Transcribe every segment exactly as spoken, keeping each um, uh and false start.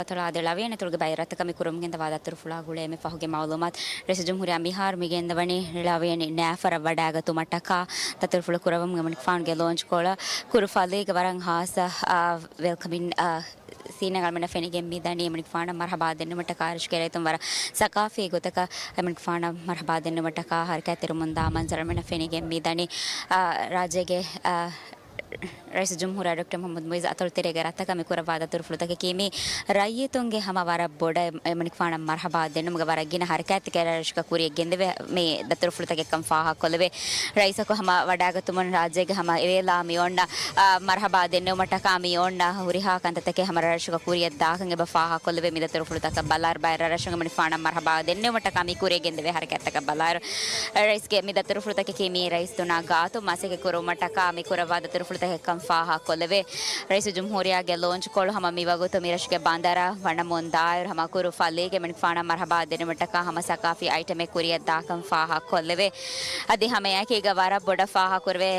އަތޮޅާ އަދި ޅަވިޔަނި އަތޮޅުގެ ބައި ރަށްތަކަށް މި ކުރަމުން ގެންދަވާ ދަތުރުފުޅާ ގުޅޭ މި ފަހުގެ މައުލޫމާތު. ރައީސުލްޖުމްހޫރިއްޔާ މިހާރު މި ގެންދަވަނީ ޅަވިޔަނި ނައިފަރަށް ވަޑައިގަތުމަށްޓަކާ ދަތުރުފުޅު ކުރައްވަމުން އެމަނިކުފާނުގެ ލޯންޗްކޮޅަށް ކުރު ފަލީގެ ވަރަށް ހާއްސަ، އާ، ވެލްކަމިން، އާ، ސީނެއް އަޅަމެންނަށް ފެނިގެން މި ދަނީ. އެމަނިކުފާނަށް މަރުހަބާ ދެންނެވުމަށްޓަކާ ރަށުގެ ރައްޔިތުން ވަރަށް ސަގާފީ ގޮތަކަށް އެމަނިކުފާނަށް މަރުހަބާ ދެންނެވުމަށްޓަކާ ހަރަކާތްތެރިވަމުންދާ މަންޒަރު އަޅަމެންނަށް ފެނިގެން މި ދަނީ. އާ، ރާއްޖޭގެ، އާ، ރައީސުލްޖުމްހޫރިއްޔާ ޑޮކްޓަރ މުޙައްމަދު މުޢިއްޒު އަތޮޅު ތެރޭގެ ރަށްތަކަށް މި ކުރައްވާ ދަތުރުފުޅުތަކަކީ މީ ރައްޔިތުންގެ ހަމަ ވަރަށް ބޮޑަށް އެމަނިކުފާނަށް މަރުހަބާ ދެންނެވުމުގެ ވަރަށް ގިނަ ހަރަކާތްތަކެއް ރަށުގަ ކުރިޔަށް ގެންދެވޭ މި ދަތުރުފުޅުތަކެއްކަން ފާހަގަކޮށްލެވޭ. ރައީސަކު ހަމަ ވަޑައިގަތުމުން ރާއްޖޭގެ ހަމަ އެވޭލާ މި އޮންނަ، އާ، މަރުހަބާ ދެންނެވުމަށްޓަކާ މި އޮންނަ ހުރިހާ ކަންތައްތަކެއް ހަމަ ރަށުގަ ކުރިޔަށް ދާކަން އެބަ ފާހަގަކޮށްލެވޭ. މި ދަތުރުފުޅުތަކަށް ބަލާއިރު ބައެއް ރަށްރަށުން އެމަނިކުފާނަށް މަރުހަބާ ދެންނެވުމަށްޓަކާ މި ކުރިޔަށް ގެންދެވޭ ހަރަކާތްތަކަށް ބަލާއިރު، ރައީސްގެ މި ދަތުރުފުޅުތަކަކީ މީ ރައީސް ދުނާ ގާތު މަސައްކަތް ކުރުމަށްޓަކާ މި ކުރައްވާ ދަތުރުފުޅުތަކެއްކަން ފާހަގަކޮށްލެވޭ. ރައީސުލްޖުމްހޫރިއްޔާގެ ލޯންޗްކޮޅު ހަމަ މިވަގުތު މި ރަށުގެ ބަނދަރަށް ވަނަމުން ދާއިރު ހަމަ ކުރު ފަލީގެ އެމަނިކުފާނަށް މަރުހަބާ ދެންނެވުމަށްޓަކާ ހަމަ ސަގާފީ އައިޓަމެއް ކުރިޔަށް ދާކަން ފާހަގަކޮށްލެވޭ. އަދި ހަމައެކީގަ ވަރަށް ބޮޑަށް ފާހަގަކުރެވޭ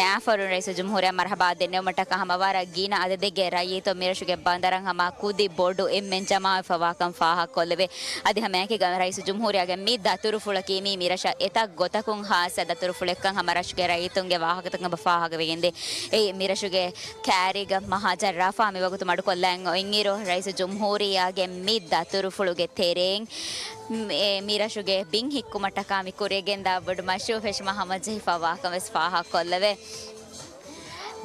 ނައިފަރުން ރައީސުލްޖުމްހޫރިއްޔާ މަރުހަބާ ދެންނެވުމަށްޓަކާ ހަމަ ވަރަށް ގިނަ އަދަދެއްގެ ރައްޔިތުން މި ރަށުގެ ބަނދަރަށް ހަމަ ކުދި ބޮޑު އެންމެން ޖަމާވެފަވާކަން ފާހަގަކޮށްލެވޭ. އަދި ހަމައެކީގަ ރައީސުލްޖުމްހޫރިއްޔާގެ މި ދަތުރުފުޅަކީ މީ މި ރަށަށް އެތައް ގޮތަކުން ހާއްސަ ދަތުރުފުޅެއްކަން ހަމަ ރަށުގެ ރައްޔިތުންގެ ވާހަކަތަކުން އެބަ ފާހަގަވެގެންދޭ. އެއީ މި ރަށުގެ ކާރީގަ މަހާ ޒައްރާފާ މިވަގުތު މަޑުކޮށްލަން އޮތްއިރު، ރައީސުލްޖުމްހޫރިއްޔާގެ މި ދަތުރުފުޅުގެ ތެރެއިން މި ރަށުގެ ބިން ހިއްކުމަށްޓަކާ މި ކުރިޔަށްގެންދާ ބޮޑު މަޝްރޫޢު ފެށުމަށް ހަމަޖެހިފަވާކަން ވެސް ފާހަގަކޮށްލެވޭ.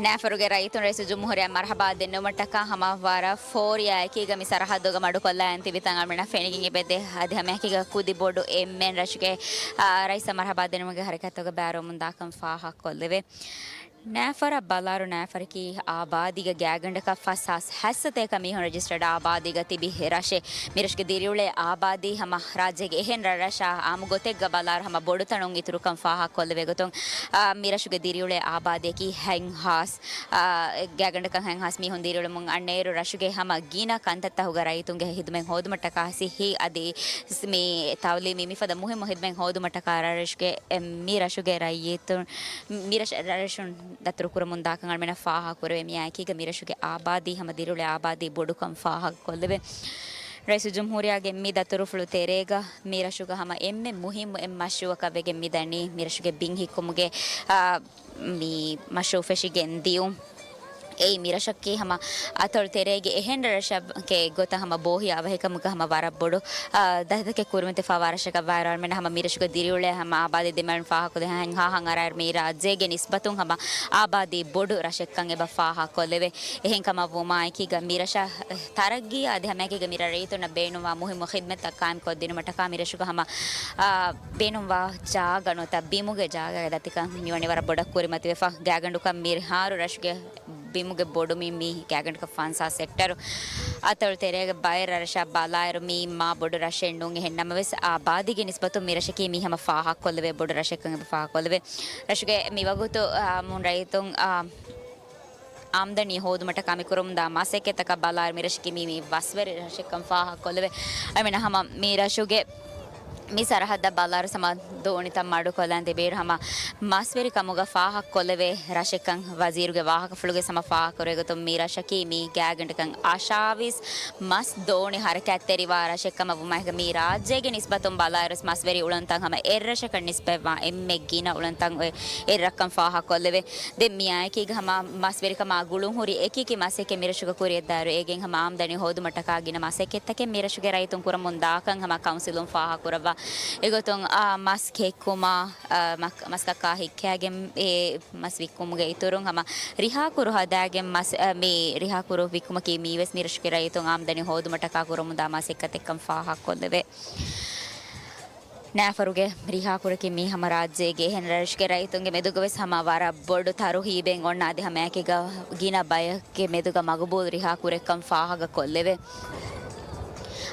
ނައިފަރުގެ ރައްޔިތުން ރައީސުލްޖުމްހޫރިއްޔާ މަރުހަބާ ދެންނެވުމަށްޓަކާ ހަމަ ވަރަށް ފޯރިޔާ އެކީގަ މި ސަރަހައްދުގަ މަޑުކޮށްލާ އެން ތިބިތަން އަޅަމެންނަށް ފެނިގެން އެބަދޭ. އަދި ހަމައެކީގަ ކުދި ބޮޑު އެންމެން ރަށުގެ، އާ، ރައީސަށް މަރުހަބާ ދެންނެވުމުގެ ހަރަކާތްތަކުގަ ބައިވެރިވަމުން ދާކަން ފާހަގަކޮށްލެވޭ. ނައިފަރަށް ބަލާއިރު ނައިފަރަކީ އާބާދީގަ ގާތްގަނޑަކަށް ފަސް ހާސް ހަސަތޭކަ މީހުން ރަޖިސްޓަރޑް އާބާދީގަ ތިބި ރަށެއް. މިރަށުގެ ދިރިއުޅޭ އާބާދީ ހަމަ ރާއްޖޭގެ އެހެން ރަށްރަށާ އާއްމު ގޮތެއްގަ ބަލާއިރު ހަމަ ބޮޑުތަނުން އިތުރުކަން ފާހަގަކޮށްލެވޭ ގޮތުން، އާ، މިރަށުގެ ދިރިއުޅޭ އާބާދީއަކީ ހަތް ހާސް، އާ، ގާތްގަނޑަކަށް ހަތް ހާސް މީހުން ދިރިއުޅެމުން އަންނައިރު ރަށުގެ ހަމަ ގިނަ ކަންތައްތަކުގަ ރައްޔިތުންގެ ހިދުމަތް ހޯދުމަށްޓަކާ ސިއްހީ އަދި މި ތައުލީމީ މިފަދަ މުހިއްމު ހިދުމަތް ހޯދުމަށްޓަކާ ރަށުގެ، މި ރަށުގެ ރައްޔިތުން، މި ރަށް، ރަށުން ދަތުރުކުރަމުން ދާކަން އަޅަމެންނަށް ފާހަގަކުރެވޭ. މިއާއެކީގަ މިރަށުގެ އާބާދީ ހަމަ ދިރިއުޅޭ އާބާދީ ބޮޑުކަން ފާހަގަކޮށްލެވޭ. ރައީސުލްޖުމްހޫރިއްޔާގެ މި ދަތުރުފުޅު ތެރޭގަ މިރަށުގަ ހަމަ އެންމެ މުހިއްމު އެއް މަޝްރޫޢަކަށް ވެގެން މިދަނީ މިރަށުގެ ބިން ހިއްކުމުގެ، އާ، މި މަޝްރޫޢު ފެށިގެން ދިޔުން. އެއީ މިރަށަކީ ހަމަ އަތޮޅު ތެރޭގެ އެހެން ރަށެއްގެ ގޮތަށް ހަމަ ބޯހިޔާ އަވަހަކަމުގަ ހަމަ ވަރަށް ބޮޑު، އާ، ދަތިތަކެއް ކުރިމަތިވެފަވާ ރަށަކަށް ވާއިރު އަޅަމެން ހަމަ މިރަށުގެ ދިރިއުޅޭ ހަމަ އާބާދީ ދެމިއަޅަން ފާހަގަކޮށްދޭ ހަންހާހަން އަރާއިރު މި ރާއްޖޭގެ ނިސްބަތުން ހަމަ އާބާދީ ބޮޑު ރަށެއްކަން އެބަ ފާހަގަކޮށްލެވޭ. އެހެންކަމަށްވުމާއެކީގަ މިރަށަށް ތަރައްގީ އަދި ހަމައެކީގަ މިރަށް ރައްޔިތުންނަށް ބޭނުންވާ މުހިއްމު ޚިދްމަތްތައް ޤާއިމްކޮށްދިނުމަށްޓަކާ މިރަށުގަ ހަމަ، އާ، ބޭނުންވާ ޖާގަ ނުވަތަ ބިމުގެ ޖާގަގެ ދަތިކަން މިވަނީ ވަރަށް ބޮޑަށް ކުރިމަތިވެފަ. ގާތްގަނޑަކަށް މިހާރު ރަށުގެ ބިމުގެ ބޮޑުމި މީ ގާތްގަނޑަކަށް ފަންސާސް ހެކްޓަރު. އަތޮޅު ތެރޭގެ ބައެއް ރަށްރަށާ ބަލާއިރު މީ މާ ބޮޑު ރަށެއް ނޫން. އެހެން ނަމަވެސް އާބާދީގެ ނިސްބަތުން މިރަށަކީ މީ ހަމަ ފާހަގަކޮށްލެވޭ ބޮޑު ރަށެއްކަން އެބަ ފާހަގަކޮށްލެވޭ. ރަށުގެ މިވަގުތު، އާ، މުން ރައްޔިތުން، އާ، އާމްދަނީ ހޯދުމަށްޓަކާ މިކުރަމުންދާ މަސައްކަތްތަކަށް ބަލާއިރު މިރަށަކީ މީ، މީ މަސްވެރި ރަށެއްކަން ފާހަގަކޮށްލެވޭ. އަމިނަ ހަމަ މި ރަށުގެ މި ސަރަހައްދަށް ބަލާއިރު ހަމަ ދޯނިތައް މަޑުކޮށްލަން ތިބިއިރު ހަމަ މަސްވެރިކަމުގަ ފާހަގަކޮށްލެވޭ ރަށެއްކަން ވަޒީރުގެ ވާހަކަފުޅުގައި ހަމަ ފާހަގަކުރެވޭ ގޮތުން މި ރަށަކީ މީ ގާތްގަނޑަކަށް އަށާވީސް މަސް ދޯނި ހަރަކާތްތެރިވާ ރަށެއްކަމަށް ވުމާއެކީގަ މީ ރާއްޖޭގެ ނިސްބަތުން ބަލާއިރު މަސްވެރި އުޅަނދުތައް ހަމަ އެއްރަށަކަށް ނިސްބަތްވާ އެންމެ ގިނަ އުޅަނދުތައް އޮތް އެއްރަށްކަން ފާހަގަކޮށްލެވޭ. ދެން މިއާއެކީގަ ހަމަ މަސްވެރިކަމާ ގުޅުންހުރި އެކިއެކި މަސައްކަތް މިރަށުގަ ކުރިޔަށްދާއިރު އޭގެން ހަމަ އާމްދަނީ ހޯދުމަށްޓަކާ ގިނަ މަސައްކަތްތަކެއް މިރަށުގެ ރައްޔިތުން ކުރަމުން ދާކަން ހަމަ ކައުންސިލުން ފާހަގަކުރައްވާ. އެގޮތުން އާ މަސް ކެއްކުމާ، އާ، މަ-، މަސްކައްކާ ހިއްކާގެން އެ މަސް ވިއްކުމުގެ އިތުރުން ހަމަ ރިހާކުރު ހަދާގެން މަސް، އާ، މި ރިހާކުރު ވިއްކުމަކީ މީވެސް މިރަށުގެ ރައްޔިތުން އާމްދަނީ ހޯދުމަށްޓަކާ ކުރަމުންދާ މަސައްކަތެއްކަން ފާހަގަކޮށްލެވޭ. ނައިފަރުގެ ރިހާކުރަކީ މީ ހަމަ ރާއްޖޭގެ އެހެން ރަށްރަށުގެ ރައްޔިތުންގެ މެދުގަވެސް ހަމަ ވަރަށް ބޮޑު ތަރުހީބެއް އޮންނަ އަދި ހަމައެކީގަ ގިނަ ބަޔެއްގެ މެދުގަ މަގުބޫލު ރިހާކުރެއްކަން ފާހަގަކޮށްލެވޭ.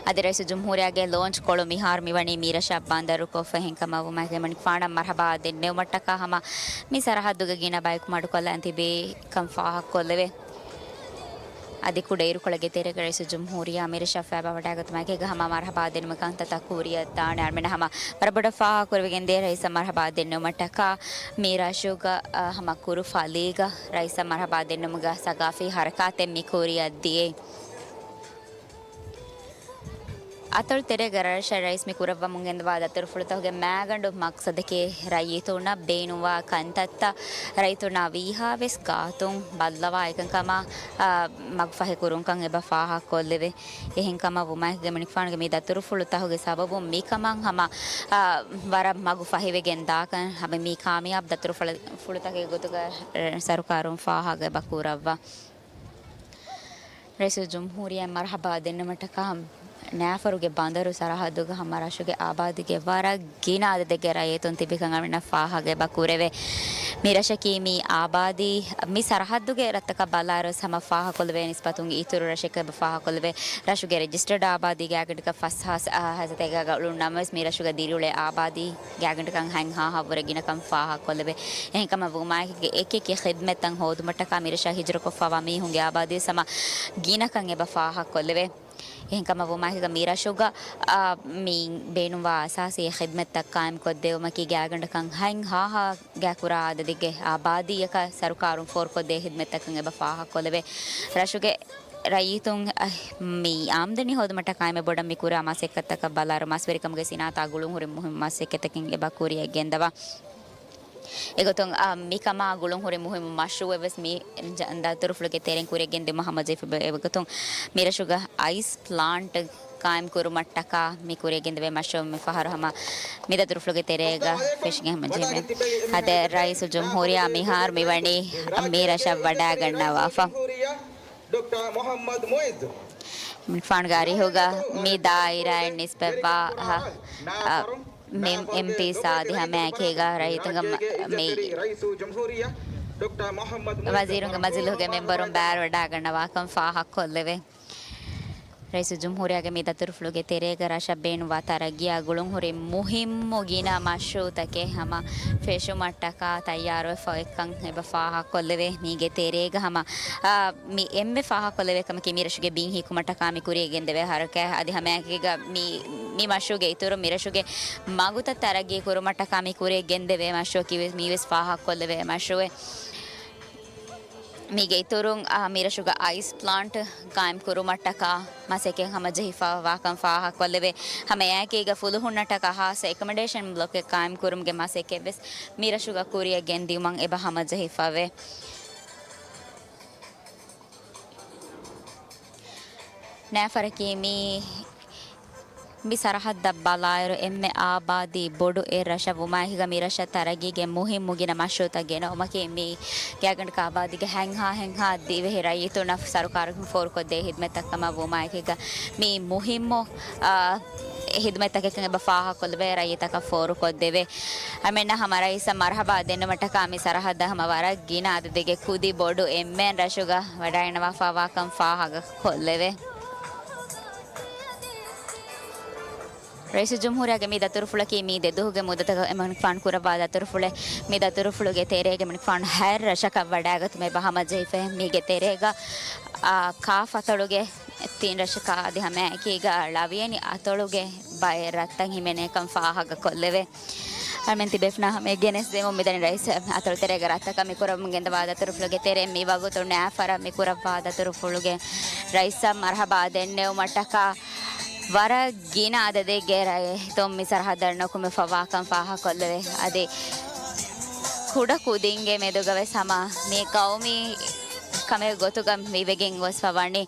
އަދި ރައީސުލްޖުމްހޫރިއްޔާގެ ލޯންޗް ކޮޅު މިހާރު މިވަނީ މިރަށަށް ބަނދަރުކޮށްފަ. އެހެންކަމަށްވުމާއެކީ އެމަނިކުފާނަށް މަރުހަބާ ދެންނެވުމަށްޓަކާ ހަމަ މި ސަރަހައްދުގެ ގިނަ ބަޔަކު މަޑުކޮށްލަން ތިބީ ކަން ފާހަގަކޮށްލެވޭ. އަދި ކުޑައިރުކޮޅެއްގެ ތެރޭގަ ރައީސުލްޖުމްހޫރިއްޔާ މިރަށަށް ފައިބާވަޑައިގަތުމާއެކީގަ ހަމަ މަރުހަބާ ދެންނެވުމުގެ ކަންތައްތައް ކުރިއަށްދާނެ. އަޅަމެން ހަމަ ވަރަށް ބޮޑަށް ފާހަގަކުރެވިގެންދޭ ރައީސަށް މަރުހަބާ ދެންނެވުމަށްޓަކާ މި ރަށުގަ، އަ، ހަމަ ކުރު ފަލީގަ ރައީސަށް މަރުހަބާ ދެންނެވުމުގެ ސަގާފީ ހަރަކާތެއް މި ކުރިއަށްދިޔައީ. އަތޮޅު ތެރޭގަ ރަށަށް ރައީސް މި ކުރައްވަމުން ގެންދަވާ ދަތުރުފުޅުތަކުގެ މައިގަނޑު މަޤްޞަދަކީ ރައްޔިތުންނަށް ބޭނުންވާ ކަންތައްތައް ރައްޔިތުންނާ ވީހާވެސް ގާތުން ބައްލަވާ އެކަންކަމަށް، އާ، މަގުފަހި ކުރުންކަން އެބަ ފާހަގަކޮށްލެވޭ. އެހެންކަމަށް ވުމާއެކީގަ މިނިކުފާނުގެ މި ދަތުރުފުޅުތަކުގެ ސަބަބުން މިކަމަށް ހަމަ، އާ، ވަރަށް މަގު ފަހިވެގެން ދާކަން ހަމަ މި ކާމިޔާބު ދަތުރުފުޅު، ފުޅުތަކެއް ގޮތުގަ، އެ، ސަރުކާރުން ފާހަގަ އެބަ ކުރައްވާ. ރައީސުލްޖުމްހޫރިއްޔާ މަރުޙަބާ ދެންނެވުމަށްޓަކާ ނައިފަރުގެ ބަނދަރު ސަރަޙައްދުގަ ހަމަ ރަށުގެ އާބާދީގެ ވަރަށް ގިނަ އަދަދެއްގެ ރައްޔިތުން ތިބިކަން އަޅުގަނޑަށް ފާހަގަ އެބަ ކުރެވޭ. މި ރަށަކީ މި އާބާދީ، މި ސަރަޙައްދުގެ ރަށްތަކަށް ބަލާއިރު ހަމަ ފާހަގަކޮށްލެވޭ ނިސްބަތުން އިތުރު ރަށެއް އެބަ ފާހަގަކޮށްލެވޭ. ރަށުގެ ރެޖިސްޓަރޑް އާބާދީގެ އަގަޑިގަ ފަސް ހާސް އަހަރު ހަސަތޭކަ އުޅުނު ނަމަވެސް މި ރަށުގަ ދިރިއުޅޭ އާބާދީ ގާގަނޑަކަށް ހަތް ހާހަށްވުރެ ގިނަކަން ފާހަގަކޮށްލެވޭ. އެހެންކަމަށް ވުމާއެކީގަ އެކިއެކި ޚިދްމަތްތައް ހޯދުމަށްޓަކާ މިރަށަށް ހިޖުރަކޮށްފަވާ މީހުންގެ އާބާދީ ހަމަ ގިނަކަން އެބަ ފާހަގަކޮށްލެވޭ. އެހެންކަމަށް ވުމާއެކީގަ މިރަށުގަ، އާ، މި ބޭނުންވާ އަސާސީ ޚިދްމަތްތައް ޤާއިމްކޮށްދެވުމަކީ ގާގަނޑަކަށް ހަތް ހާހަށް ގާކުރާ އަދަދެއްގެ އާބާދީއަކަށް ސަރުކާރުން ފޯރުކޮށްދޭ ޚިދްމަތްތަކަށް އެބަ ފާހަގަކޮށްލެވޭ. ރަށުގެ ރައްޔިތުން، އަ، މި އާމްދަނީ ހޯދުމަށްޓަކާ އެންމެ ބޮޑަށް މި ކުރާ މަސައްކަތްތަކަށް ބަލާއިރު، މަސްވެރިކަމުގެ ސިނާއަތާ ގުޅުންހުރި މުހިންމު މަސައްކަތްތަކެއް އެބަ ކުރިއަށް ގެންދަވާ. އެގޮތުން، އަ، މިކަމާ ގުޅުންހުރި މުހިންމު މަޝްރޫއެއް ވެސް މި ޖަ-، ދަތުރުފުޅުގެ ތެރެއިން ކުރިއަށް ގެންދިއުމަށް ހަމަޖެހިފަ އެގޮތުން މިރަށުގަ އައިސް ޕްލާންޓް ޤާއިމް ކުރުމަށްޓަކާ މި ކުރިއަށް ގެންދެވޭ މަޝްރޫއު މި ފަހަރު ހަމަ މި ދަތުރުފުޅުގެ ތެރޭގަ ފެށިގެން ހަމަޖެހުމެއް. އަދި ރައީސުލްޖުމްހޫރިއްޔާ މިހާރު މިވަނީ މި ރަށަށް ވަޑައިގަންނަވާފަ. ޑޮކްޓަރ މުޙައްމަދު މުއިއްޒު. މިނިކުފާނުގެ އަރިހުގަ މި ދާއިރާއިން ނިސްބަތްވާ، އަ، އަ، މި އެމްޕީސް އަދި ހަމައެކީގަ ރައްޔިތުންގެ މަ-، މި ވަޒީރުންގެ މަޖިލީހުގެ މެމްބަރުން ބައިވެރިވަޑައިގަންނަވާކަން ފާހަގަކޮށްލެވޭ. ރައީސުލްޖުމްހޫރިއްޔާގެ މި ދަތުރުފުޅުގެ ތެރޭގަ ރަށަށް ބޭނުންވާ ތަރައްގީއާ ގުޅުންހުރި މުހިންމު ގިނަ މަޝްރޫއުތަކެއް ހަމަ ފެށުމަށްޓަކާ ތައްޔާރުވެފަ އޮތްކަން އެބަ ފާހަގަކޮށްލެވޭ. މީގެ ތެރޭގަ ހަމަ، އާ، މި އެންމެ ފާހަގަކޮށްލެވޭ ކަމަކީ މި ރަށުގެ ބިން ހިއްކުމަށްޓަކާ މި ކުރިއަށް ގެންދެވޭ ހަރަކާތް އަދި ހަމައެކީގަ މި، މި މަޝްރޫއުގެ އިތުރުން މި ރަށުގެ މަގުތައް ތަރައްގީ ކުރުމަށްޓަކާ މި ކުރިއަށް ގެންދެވޭ މަޝްރޫއަކީ ވެސް މީ ވެސް ފާހަގަކޮށްލެވޭ މަޝްރޫއެއް. މީގެ އިތުރުން، އާ، މި ރަށުގަ އައިސް ޕްލާންޓް ޤާއިމް ކުރުމަށްޓަކާ މަސައްކަތް ހަމަޖެހިފަ ވާކަން ފާހަގަކޮށްލެވޭ. ހަމައެއާއެކީގަ ފުލުހުންނަށްޓަކާ ހާއްސަ އެކޮމޮޑޭޝަން ބްލޮކެއް ޤާއިމް ކުރުމުގެ މަސައްކަތް ވެސް މި ރަށުގަ ކުރިއަށް ގެންދިއުމަށް އެބަ ހަމަޖެހިފަވޭ. ނައިފަރަކީ މި، މި ސަރަހައްދަށް ބަލާއިރު އެންމެ އާބާދީ ބޮޑު އެއް ރަށަށް ވުމާއެކީގަ މި ރަށަށް ތަރައްގީގެ މުހިއްމު ގިނަ މަޝްރޫއުތައް ގެނައުމަކީ މި ގާގަނޑަކަށް އާބާދީގެ ހަތްހާ ހެންހާ ދިވެހި ރައްޔިތުންނަށް ސަރުކާރުން ފޯރުކޮށްދޭ ޚިދްމަތްތައް ކަމަށް ވުމާއެކީގަ މި މުހިއްމު، އާ، ޚިދުމަތްތަކެއްކަން އެބަ ފާހަގަކޮށްލެވޭ، ރައްޔިތަކަށް ފޯރުކޮށްދެވޭ. އަޅުމެންނަށް ހަމަ ރައީސަށް މަރުޙަބާ ދެންނެވުމަށްޓަކާ މި ސަރަހައްދަށް ހަމަ ވަރަށް ގިނަ އަދަދެއްގެ ކުދި ބޮޑު އެންމެން ރަށުގަ ވަޑައިގަންނަވާފަވާކަން ފާހަގަކޮށްލެވޭ. ރައީސުލްޖުމްހޫރިއްޔާގެ މި ދަތުރުފުޅަކީ މި ދެ ދުވަހުގެ މުއްދަތަކަށް އެމަނިކުފާނު ކުރައްވާ ދަތުރުފުޅެއް. މި ދަތުރުފުޅުގެ ތެރޭގަ އެމަނިކުފާނު ހަތް ރަށަކަށް ވަޑައިގަތުމެއް އެބަ ހަމަޖެހިފައި. މީގެ ތެރޭގަ، އާ، ކާފަތޮޅުގެ ތިން ރަށަކާ އަދި ހަމައެކީގަ ޅަވިޔަނި އަތޮޅުގެ ބައެއް ރަށްތައް ހިމެނޭކަން ފާހަގަކޮށްލެވޭ. އަޅުމެން ތިބޭފުޅުންނާ ހަމަޔަށް ގެނެސްދެމުން މިދަނީ ރައީސް އަތޮޅު ތެރޭގަ ރަށްތަކަށް މި ކުރަމުން ގެންދަވާ ދަތުރުފުޅުގެ ތެރެއިން މި ވަގުތު ނައިފަރަށް މި ކުރައްވާ ދަތުރުފުޅުގެ ރައީސަށް މަރުޙަބާ ދެންނެވުމަށްޓަކާ ވަރަށް ގިނަ އަދަދެއްގެ ރައްޔިތުން މި ސަރަހައްދަށް ނުކުމެފަވާކަން ފާހަގަކޮށްލެވޭ. އަދި ކުޑަ ކުދިންގެ މެދުގަ ވެސް ހަމަ މި ޤައުމީ ކަމެއް ގޮތުގަ މިވެގެން ގޮސްފަ ވަނީ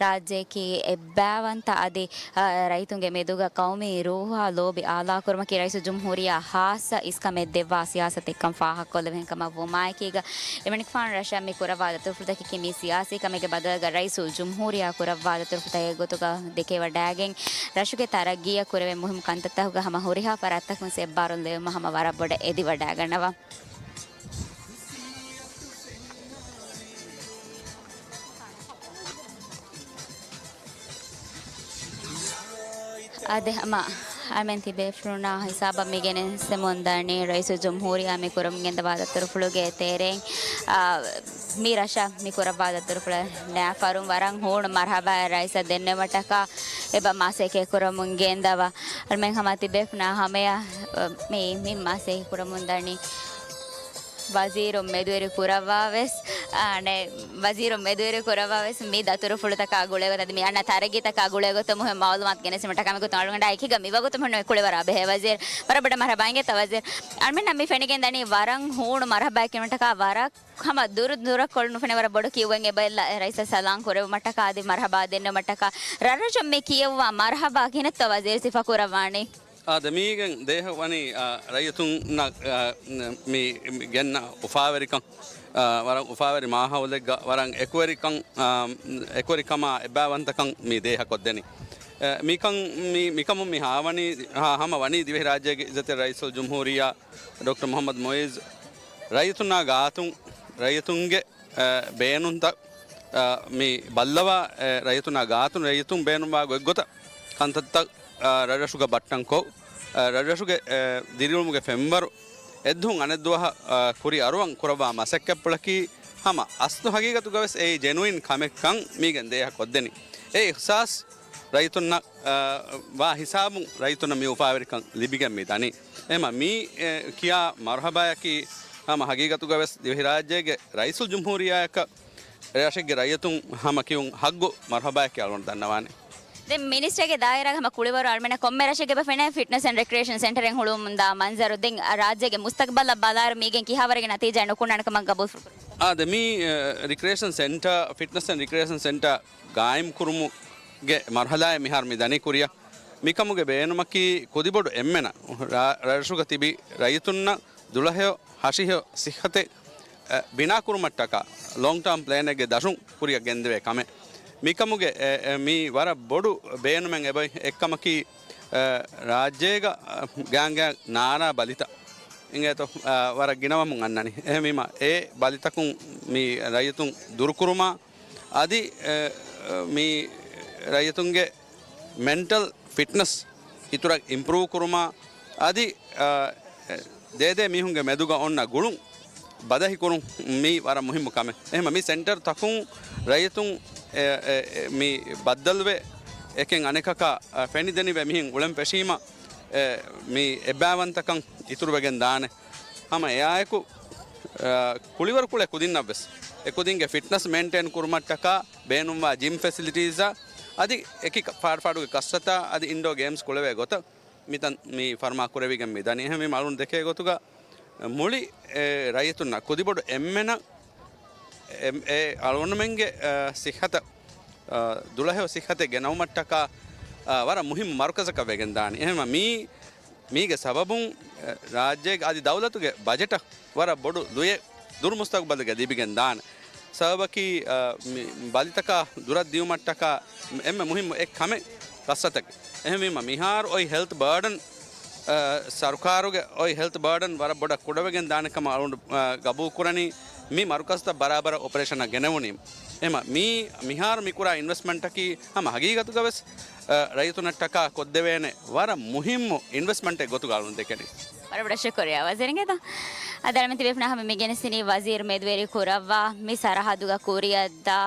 ރާއްޖެއަކީ އެއްބައިވަންތަ އަދި، އަ، ރައްޔިތުންގެ މެދުގަ ޤައުމީ ރޫޙާ ލޯބި އާލާކުރުމަކީ ރައީސުލްޖުމްހޫރިއްޔާ ޚާއްޞަ އިސްކަމެއް ދެއްވާ ސިޔާސަތެއްކަން ފާހަގަކޮށްލެވޭ. ކަމަށް ވުމާއެކީގަ އެމަނިކުފާނު ރަށަށް މި ކުރައްވާ ދަތުރުފުޅުތަކަކީ މި ސިޔާސީ ކަމެއްގެ ބަދަލުގަ ރައީސުލްޖުމްހޫރިއްޔާ ކުރައްވާ ދަތުރުފުޅުތަކެއް ގޮތުގަ ދެކެވަޑައިގެން ރަށުގެ ތަރައްގީއަށް ކުރެވޭ މުހިއްމު ކަންތައްތަކުގަ ހަމަ ހުރިހާ ފަރާތްތަކުން އެއްބާރުލު ލެވުމަށް ހަމަ ވަރަށް ބޮޑަށް އެދިވަޑައިގަންނަވާ. އާދެ، ހަމަ އަޅުމެން ތިބޭފުޅުންނާ ހިސާބަށް މި ގެނެސްދެމުން ދަނީ ރައީސުލްޖުމްހޫރިއްޔާ މި ކުރަމުން ގެންދަވާ ދަތުރުފުޅުގެ ތެރެއިން، އާ، މި ރަށަށް މި ކުރައްވާ ދަތުރުފުޅަށް ނައިފަރުން ވަރަށް ހޫނު މަރުޙަބާއެއް ރައީސަށް ދެންނެވުމަށްޓަކާ އެބަ މަސައްކަތް ކުރަމުން ގެންދަވާ. އަޅުމެން ހަމަ ތިބޭފުޅުންނާ ހަމަޔަށް، އަ، މި، މި މަސައްކަތް ކުރަމުން ދަނީ ވަޒީރުން މެދުވެރި ކުރައްވާ ވެސް، އަނެއް ވަޒީރު މެދުވެރި ކުރައްވާ ވެސް މި ދަތުރުފުޅުތަކާ ގުޅޭގޮތަށް އަދި މި އަންނަ ތަރައްގީތަކާ ގުޅޭގޮތަށް މުހިންމު މައުލޫމާތު ގެނެސްދިނުމަށް ޓަކާ މިގޮތުން އަޅުގަނޑާ އެކީގަ މިވަގުތު މިހުންނެވި ކުޅިވަރާ ބެހޭ ވަޒީރު. ވަރަށް ބޮޑަށް މަރުޙަބާ އިނގޭތަ ވަޒީރު. އަޅުމެންނަށް މި ފެނިގެން ދަނީ ވަރަށް ހޫނު މަރުޙަބާއެއް ކިޔުމަށްޓަކާ ވަރަށް ހަމަ ދުރު ދުރަށް ކޮޅުނު ފެނޭ ވަރަށް ބޮޑު ކިޔުވެން އެބައި ރައީސަށް ސަލާން ކުރެއްވުމަށްޓަކާ އަދި މަރުޙަބާ ދެންނެވުމަށްޓަކާ ރަށްރަށުން މި ކިޔެވުމަށް މަރުޙަބާ ކިހިނެއްތޯ ވަޒީރު ސިފަ ކުރައްވާނީ؟ އާދެ، މީގެން ދޭހަ ވަނީ، އާ، ރައްޔިތުންނަށް، އާ، މި، މި ގެންނަ އުފާވެރިކަން، އާ، ވަރަށް އުފާވެރި މާހައުލެއްގަ ވަރަށް އެކުވެރިކަން، އާ، އެކުވެރިކަމާ އެއްބާވަންތަކަން މި ދޭހަ ކޮށްދެނީ. އެ، މިކަން، މި، މިކަމުން މި ހާވަނީ، ހާ، ހަމަ ވަނީ ދިވެހިރާއްޖޭގެ އިއްޒަތްތެރި ރައީސުލްޖުމްހޫރިއްޔާ ޑޮކްޓަރ މުޙައްމަދު މުޢިއްޒު ރައްޔިތުންނާ ގާތުން ރައްޔިތުންގެ އެ، ބޭނުންތައް، އެ، މި ބައްލަވާ، އެ، ރައްޔިތުންނާ ގާތުން ރައްޔިތުން ބޭނުންވާ ގޮތްގޮތަށް ކަންތައްތައް، އެ، ރަށްރަށުގަ ބައްޓަންކޮށް، އެ، ރަށްރަށުގެ، އެ، ދިރިއުޅުމުގެ ފެންވަރު އެއްދުހުން އަނެއްދުވަހަށް، އެ، ކުރިއަރުވަން ކުރައްވާ މަސައްކަތްޕުޅަކީ ހަމަ އަސްލު ހަގީގަތުގަވެސް އެއީ ޖެނުއިން ކަމެއްކަން މީގެން ދޭހަ ކޮށްދެނީ. އެ އިޙްސާސް ރައްޔިތުންނަށް، އަ، ވާ ހިސާބުން ރައްޔިތުންނަށް މި އުފާވެރިކަން ލިބިގެން މި ދަނީ. އެމަ މީ، އެ، ކިޔާ މަރުޙަބާޔަކީ ހަމަ ހަގީގަތުގަވެސް ދިވެހިރާއްޖޭގެ ރައީސުލްޖުމްހޫރިއްޔާއަކަށް ރަށެއްގެ ރައްޔިތުން ހަމަ ކިޔުން ހައްގު މަރުޙަބާޔަކީ އަޅުގަނޑު ދަންނަވާނެ. ދެން މިނިސްޓަރގެ ދާއިރާގެ ހަމަ ކުޅިވަރު އަޅުމެންނަށް ކޮންމެ ރަށެއްގެ ބަ ފެނޭ ފިޓްނަސް އެންޑް ރެކްރިއޭޝަން ސެންޓަރެއް ހުޅުވަމުންދާ މަންޒަރު ދެން ރާއްޖޭގެ މުސްތަގްބަލަށް ބަލާއިރު މީގެން ކިހާވަރެއްގެ ނަތީޖާ ނުކުންނާނެ ކަމަށް ގަބޫލު އާދެ، މި، އެ، ރިކްރިއޭޝަން ސެންޓަރ، ފިޓްނަސް އެންޑް ރިކްރިއޭޝަން ސެންޓަރ ގާއިމްކުރުމުގެ މަރުޙަލާއެއް މިހާރު މި ދަނީ ކުރިއަށް. މިކަމުގެ ބޭނުމަކީ ކުދިބޮޑު އެންމެނަށް ރާ-، ރަށުގަ ތިބި ރައްޔިތުންނަށް ދުޅަހެޔޮ، ހަށިހެޔޮ، ސިއްހަތެއް، އެ، ބިނާކުރުމަށްޓަކާ ލޯންގް ޓާމް ޕްލޭނެއްގެ ދަށުން ކުރިއަށް ގެންދެވޭ ކަމެއް. މިކަމުގެ، އެ، އެ، މީ ވަރަށް ބޮޑު ބޭނުމެއް އެބަ އެއްކަމަކީ، އެ، ރާއްޖޭގަ ގާނގާ ނާނާ ބަލިތައް އިނގޭތޯ، އާ، ވަރަށް ގިނަވަމުން އަންނަނީ. އެހެންވީމަ، އެ ބަލިތަކުން މި ރައްޔިތުން ދުރުކުރުމާ، އަދި، އެ، މި ރައްޔިތުންގެ މެންޓަލް ފިޓްނަސް އިތުރަށް އިމްޕްރޫވް ކުރުމާ، އަދި، އާ، ދޭދޭ މީހުންގެ މެދުގަ އޮންނަ ގުޅުން ބަދަހިކުރުން މީ ވަރަށް މުހިއްމު ކަމެއް. އެހެންމަ މި ސެންޓަރ ތަކުން ރައްޔިތުން އެ، އެ، އެ، މި ބައްދަލުވެ އެކެއް އަނެކަކަށް، އަ، ފެނިދެނިވެ މިހެން އުޅެން ފެށީމަ، އެ، މި އެއްބާވަންތަކަން އިތުރުވެގެން ދާނެ. ހަމަ އެއާއެކު، އަ، ކުޅިވަރު ކުޅޭ ކުދިންނަށްވެސް އެ ކުދިންގެ ފިޓްނަސް މެއިންޓެއިން ކުރުމަށްޓަކާ ބޭނުންވާ ޖިމް ފެސިލިޓީޒާ އަދި އެކި ކަ-، ފާޑުފާޑުގެ ކަސްރަތާ އަދި އިންޑޯ ގޭމްސް ކުޅެވޭ ގޮތަށް މިތަން މި ފަރުމާ ކުރެވިގެން މި ދަނީ. އެހެންވީމަ އަޅުން ދެކޭ ގޮތުގަ މުޅި، އެ، ރައްޔިތުންނަށް ކުދިބޮޑު އެންމެނަށް އެ، އެ އަޅުގަނޑުމެންގެ، އަ، ސިއްހަތަށް، އަ، ދުޅަހެޔޮ ސިއްހަތެއް ގެނައުމަށްޓަކާ، އަ، ވަރަށް މުހިއްމު މަރުކަޒަކަށް ވެގެން ދާނެ. އެހެންވީމަ މީ، މީގެ ސަބަބުން، އަ، ރާއްޖޭގެ އަދި ދައުލަތުގެ ބަޖެޓަށް ވަރަށް ބޮޑު ލުޔެއް ދުރު މުސްތަގުބަލުގަ ލިބިގެން ދާނެ. ސަބަބަކީ، އަ، މި ބަލިތަކާ ދުރަށް ދިޔުމަށްޓަކާ އެންމެ މުހިއްމު އެއް ކަމެއް ކަސްރަތަކީ. އެހެންވީމަ މިހާރު އޮތް ހެލްތް ބާޑަން، އަ، ސަރުކާރުގެ އޮތް ހެލްތް ބާޑަން ވަރަށް ބޮޑަށް ކުޑަވެގެން ދާނެ ކަމަށް އަޅުގަނޑު، އަ، ގަބޫލު ކުރަނީ މި މަރުކަޒުތައް ބަރާބަރަށް އޮޕަރޭޝަނަށް ގެނެވުނީމަ. އެހެންވީމަ މީ މިހާރު މި ކުރާ އިންވެސްޓްމަންޓަކީ ހަމަ ހަގީގަތުގަވެސް، އަ، ރައްޔިތުންނަށްޓަކާ ކޮށްދެވޭނެ ވަރަށް މުހިއްމު އިންވެސްޓްމަންޓެއް ގޮތުގަ އަޅުގަނޑު ދެކެނީ. ވަރަށް ބޮޑަށް ޝުކުރިއްޔާ ވަޒީރު އިނގޭތަ؟ އަދި އަޅުމެން ތިބޭފުޅުންނާ ހަމަ މި ގެނެސްދިނީ ވަޒީރު މެދުވެރި ކުރައްވާ މި ސަރަހައްދުގަ ކުރިއަށްދާ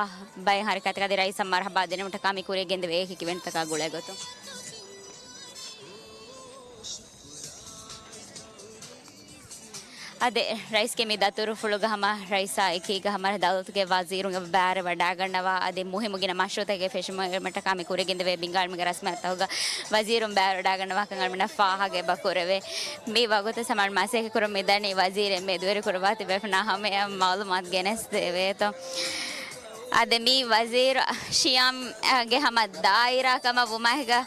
ބައެއް ހަރަކާތްތަކާ އަދި ރައީސަށް މަރުޙަބާ ދިނުމަށްޓަކާ މި ކުރިއަށް ގެންދެވޭ އެކި އިވެންޓްތަކާ ގުޅޭ ގޮތުން. އަދި ރައީސްގެ މި ދަތުރުފުޅުގަ ހަމަ ރައީސާ އެކީގަ ހަމަ ދައުލަތުގެ ވަޒީރުން ބައިވެރިވެ ވަޑައިގަންނަވާ އަދި މުހިއްމު ގިނަ މަޝްރޫއުތަކެއް ފެށުމަށްޓަކާ މި ކުރިއަށް ގެންދެވޭ ބިންގާ އިލްމުގެ ރަސްމިއްޔާތަކުގަ ވަޒީރުން ބައިވެރިވެ ވަޑައިގަންނަވާކަން އަޅުމެންނަށް ފާހަގަ އެބަ ކުރެވޭ. މި ވަގުތު ސަމާލް މަސައްކަތް ކުރަމުން މިދަނީ ވަޒީރެއް މެދުވެރި ކުރައްވާ ތިބޭފުޅުންނާ ހަމަޔަށް މައުލޫމާތު ގެނެސްދެވޭތޯ. އަދި މި ވަޒީރު ޝިޔާމްގެ ހަމަ ދާއިރާ ކަމަށް ވުމާހިގަ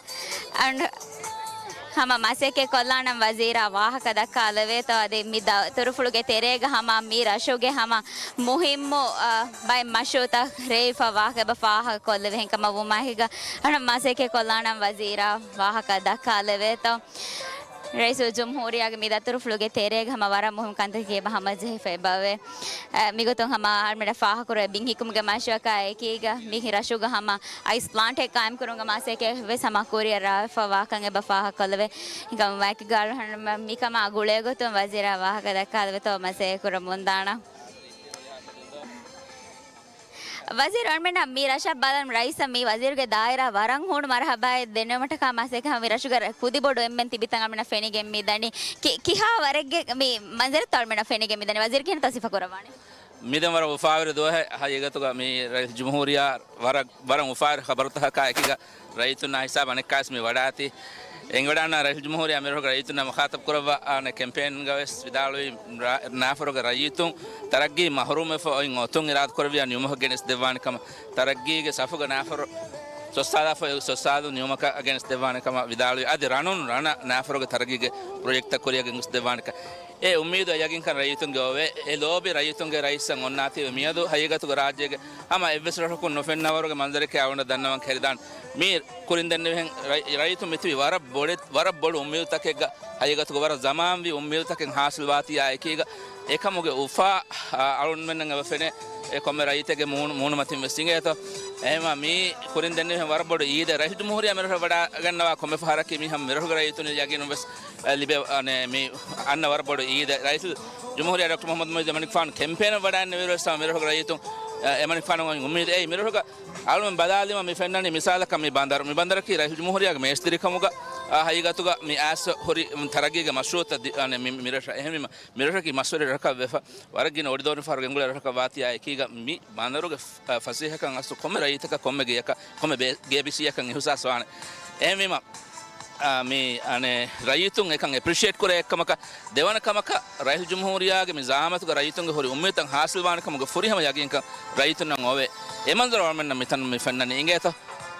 އަން-، ހަމަ މަސައްކަތް ކޮށްލާނަން ވަޒީރާ ވާހަކަ ދައްކާލެވޭތޯ. އަދި މި ދަ-، ތުރުފުޅުގެ ތެރޭގަ ހަމަ މި ރަށުގެ ހަމަ މުހިއްމު، އަ، ބައެއް މަޝްރޫއުތައް ރޭވިފަ ވާހަކަ އެބަ ފާހަގަ ކޮށްލެވޭ. ހެންކަމަށް ވުމާހިގަ އަން މަސައްކަތް ކޮށްލާނަން ވަޒީރާ ވާހަކަ ދައްކާލެވޭތޯ. ރައީސުލްޖުމްހޫރިއްޔާގެ މި ދަތުރުފުޅުގެ ތެރޭގަ ހަމަ ވަރަށް މުހިއްމު ކަންތަކެއް އެބަ ހަމަޖެހިފަ އެބަވޭ. އަ، މިގޮތުން ހަމަ އަޅުމެންނަށް ފާހަގަކުރެވޭ ބިން ހިއްކުމުގެ މަޝްރޫއަކާ އެކީގަ މި ރަށުގަ ހަމަ އައިސް ޕްލާންޓެއް ޤާއިމްކުރުމުގެ މަސައްކަތް ވެސް ހަމަ ކުރިއަށް ރާވެފަ ވާކަން އެބަ ފާހަގަކޮށްލެވޭ. ހިނގަމު ވަކި ގާޅު ހަން މިކަމާ ގުޅޭގޮތުން ވަޒީރާ ވާހަކަ ދައްކާލެވޭތޯ މަސައްކަތް ކުރަމުންދާނަން. ވަޒީރު އަޅުމެންނަށް މި ރަށަށް ބަލަން ރައީސަށް މި ވަޒީރުގެ ދާއިރާ ވަރަށް ހޫނު މަރުޙަބާއެއް ދެންނެވުމަށްޓަކާ މަސައްކަތް ހަމަ މި ރަށުގަ ކުދިބޮޑު އެންމެން ތިބިތަން އަޅުމެންނަށް ފެނިގެން މި ދަނީ. ކި-، ކިހާ ވަރެއްގެ މި މަންޒަރެއްތޯ އަޅުމެންނަށް ފެނިގެން މި ދަނީ؟ ވަޒީރު ކިހިނެއްތޯ ސިފަ ކުރައްވާނީ؟ މިދެން ވަރަށް އުފާވެރި ދުވަހެއް. ހަގީގަތުގަ މި ރައީސް ޖުމްހޫރިއްޔާ ވަރަށް، ވަރަށް އުފާވެރި ޚަބަރުތަކާ އެކީގަ ރައްޔިތުންނާ ހިސާބަށް އަނެއްކާވެސް މި ވަޑާތީ. އެނގިވަޑާންނަ ރައީސް ޖުމްހޫރިއްޔާ މިރަށުގެ ރައްޔިތުންނާ މުޚާޠަބު ކުރައްވާ އާނެ ކެމްޕޭންގަވެސް ވިދާޅުވީ، ރާ-، ނާފަރުގެ ރައްޔިތުން ތަރައްގީ މަހުރޫމްވެފަ އޮތް އޮތުން އިރާދަކުރެއްވިޔާ ނިމުމަކަށް ގެނެސްދެއްވާނެ ކަމަށް، ތަރައްގީގެ ސަފުގަ ނާފަރު ސޮއްސާލާފަ އޮތް ސޮއްސާލުން ނިމުމަކަށް ގެނެސްދެއްވާނެ ކަމަށް ވިދާޅުވި. އަދި ރަނުން ރަނަށް ނާފަރުގެ ތަރައްގީގެ ޕްރޮޖެކްޓްތައް ކުރިއަށް ގެންގޮސްދެއްވާނެ ކަމަށް. އެ އުއްމީދު އެ ޔަގީންކަން ރައްޔިތުންގެ އޮވޭ. އެ ލޯބި ރައްޔިތުންގެ ރައީސަށް އޮންނާތީވެ މިއަދު ހަގީގަތުގަ ރާއްޖޭގެ ހަމަ އެއްވެސް ރަށަކުން ނުފެންނަވަރުގެ މަންޒަރެކޭ އަޅުގަނޑަށް ދަންނަވަން ހެރިދާން. މީ ކުރިން ދެންނެވިހެން ރައް-، ރައްޔިތުން މިތިބީ ވަރަށް ބޮޑެ-، ވަރަށް ބޮޑު އުއްމީދުތަކެއްގަ ހަގީގަތުގަ ވަރަށް ޒަމާންވީ އުއްމީދުތަކެއް ހާސިލްވާތީއާ އެކީގަ އެކަމުގެ އުފާ، އަ، އަޅުންމެންނަށް އެބަ ފެނޭ. އެ ކޮންމެ ރައްޔިތެއްގެ މޫނު-، މޫނުމަތިން ވެސް އިނގޭތޯ. އެހެންވީމަ މީ ކުރިން ދެންނެވިހެން ވަރަށް ބޮޑު އީދެއް. ރައީސުލްޖުމްހޫރިއްޔާ މިރަށަށް ވަޑައިގަންނަވާ ކޮންމެ ފަހަރަކީ މި ހަމަ މިރަށުގެ ރައްޔިތުން ޔަގީނުން ވެސް، އަ، ލިބޭ، އަ، މި އަންނަ ވަރަށް ބޮޑު އީދެއް. ރައީސުލްޖުމްހޫރިއްޔާ ޑޮކްޓަރ މުޙައްމަދު މުޢިއްޒު އެމަނިކުފާނު ކެމްޕޭނަށް ވަޑައިންނެވިއިރު ވެސް ހަމަ މިރަށުގެ ރައްޔިތުން، އަ، އެމަނިކުފާނު އުއްމީދު އެއީ މިރަށުގަ އަޅުމެން ބަލާލީމަ މި ފެންނަނީ މިސާލަކަށް މި ބަނދަރު. މި ބަނދަރަކީ ރައީސުލްޖުމްހޫރިއްޔާގެ މޭސްތިރިކަމުގަ، އާ، ހަގީގަތުގަ މި އައިސް ހުރި ތަރައްގީގެ މަޝްރޫޢުތައް ދި-، އަނެ މި، މި ރަށަށް. އެހެންވީމަ މިރަށަކީ މަސްވެރި ރަށަކަށް ވެފަ، ވަރަށް ގިނަ އޮޑިދޯނިފަހަރު ގެންގުޅޭ ރަށަކަށް ވާތީއާ އެކީގަ މި ބަނދަރުގެ ފަ-، ފަސޭހަކަން އަސްލު ކޮންމެ ރައްޔިތަކަށް ކޮންމެ ގެޔަކަށް ކޮންމެ ބޭ-، ގޭބިސީއަކަށް އިހުސާސް ވާނެ. އެހެންވީމަ، އާ، މި، އަނެ، ރައްޔިތުން އެކަން އެޕްރިޝިއޭޓް ކުރޭ އެއްކަމަކަށް، ދެވަނަ ކަމަކަށް ރައީސުލްޖުމްހޫރިއްޔާގެ މި ޒަޢާމަތުގަ ރައްޔިތުންގެ ހުރި އުއްމީދުތައް ހާސިލްވާނެ ކަމުގެ ފުރިހަމަ ޔަގީންކަން ރައްޔިތުންނަށް އޮވޭ. އެ މަންޒަރު އަޅުމެންނަށް މިތަނުން މި ފެންނަނީ އިނގޭތޯ.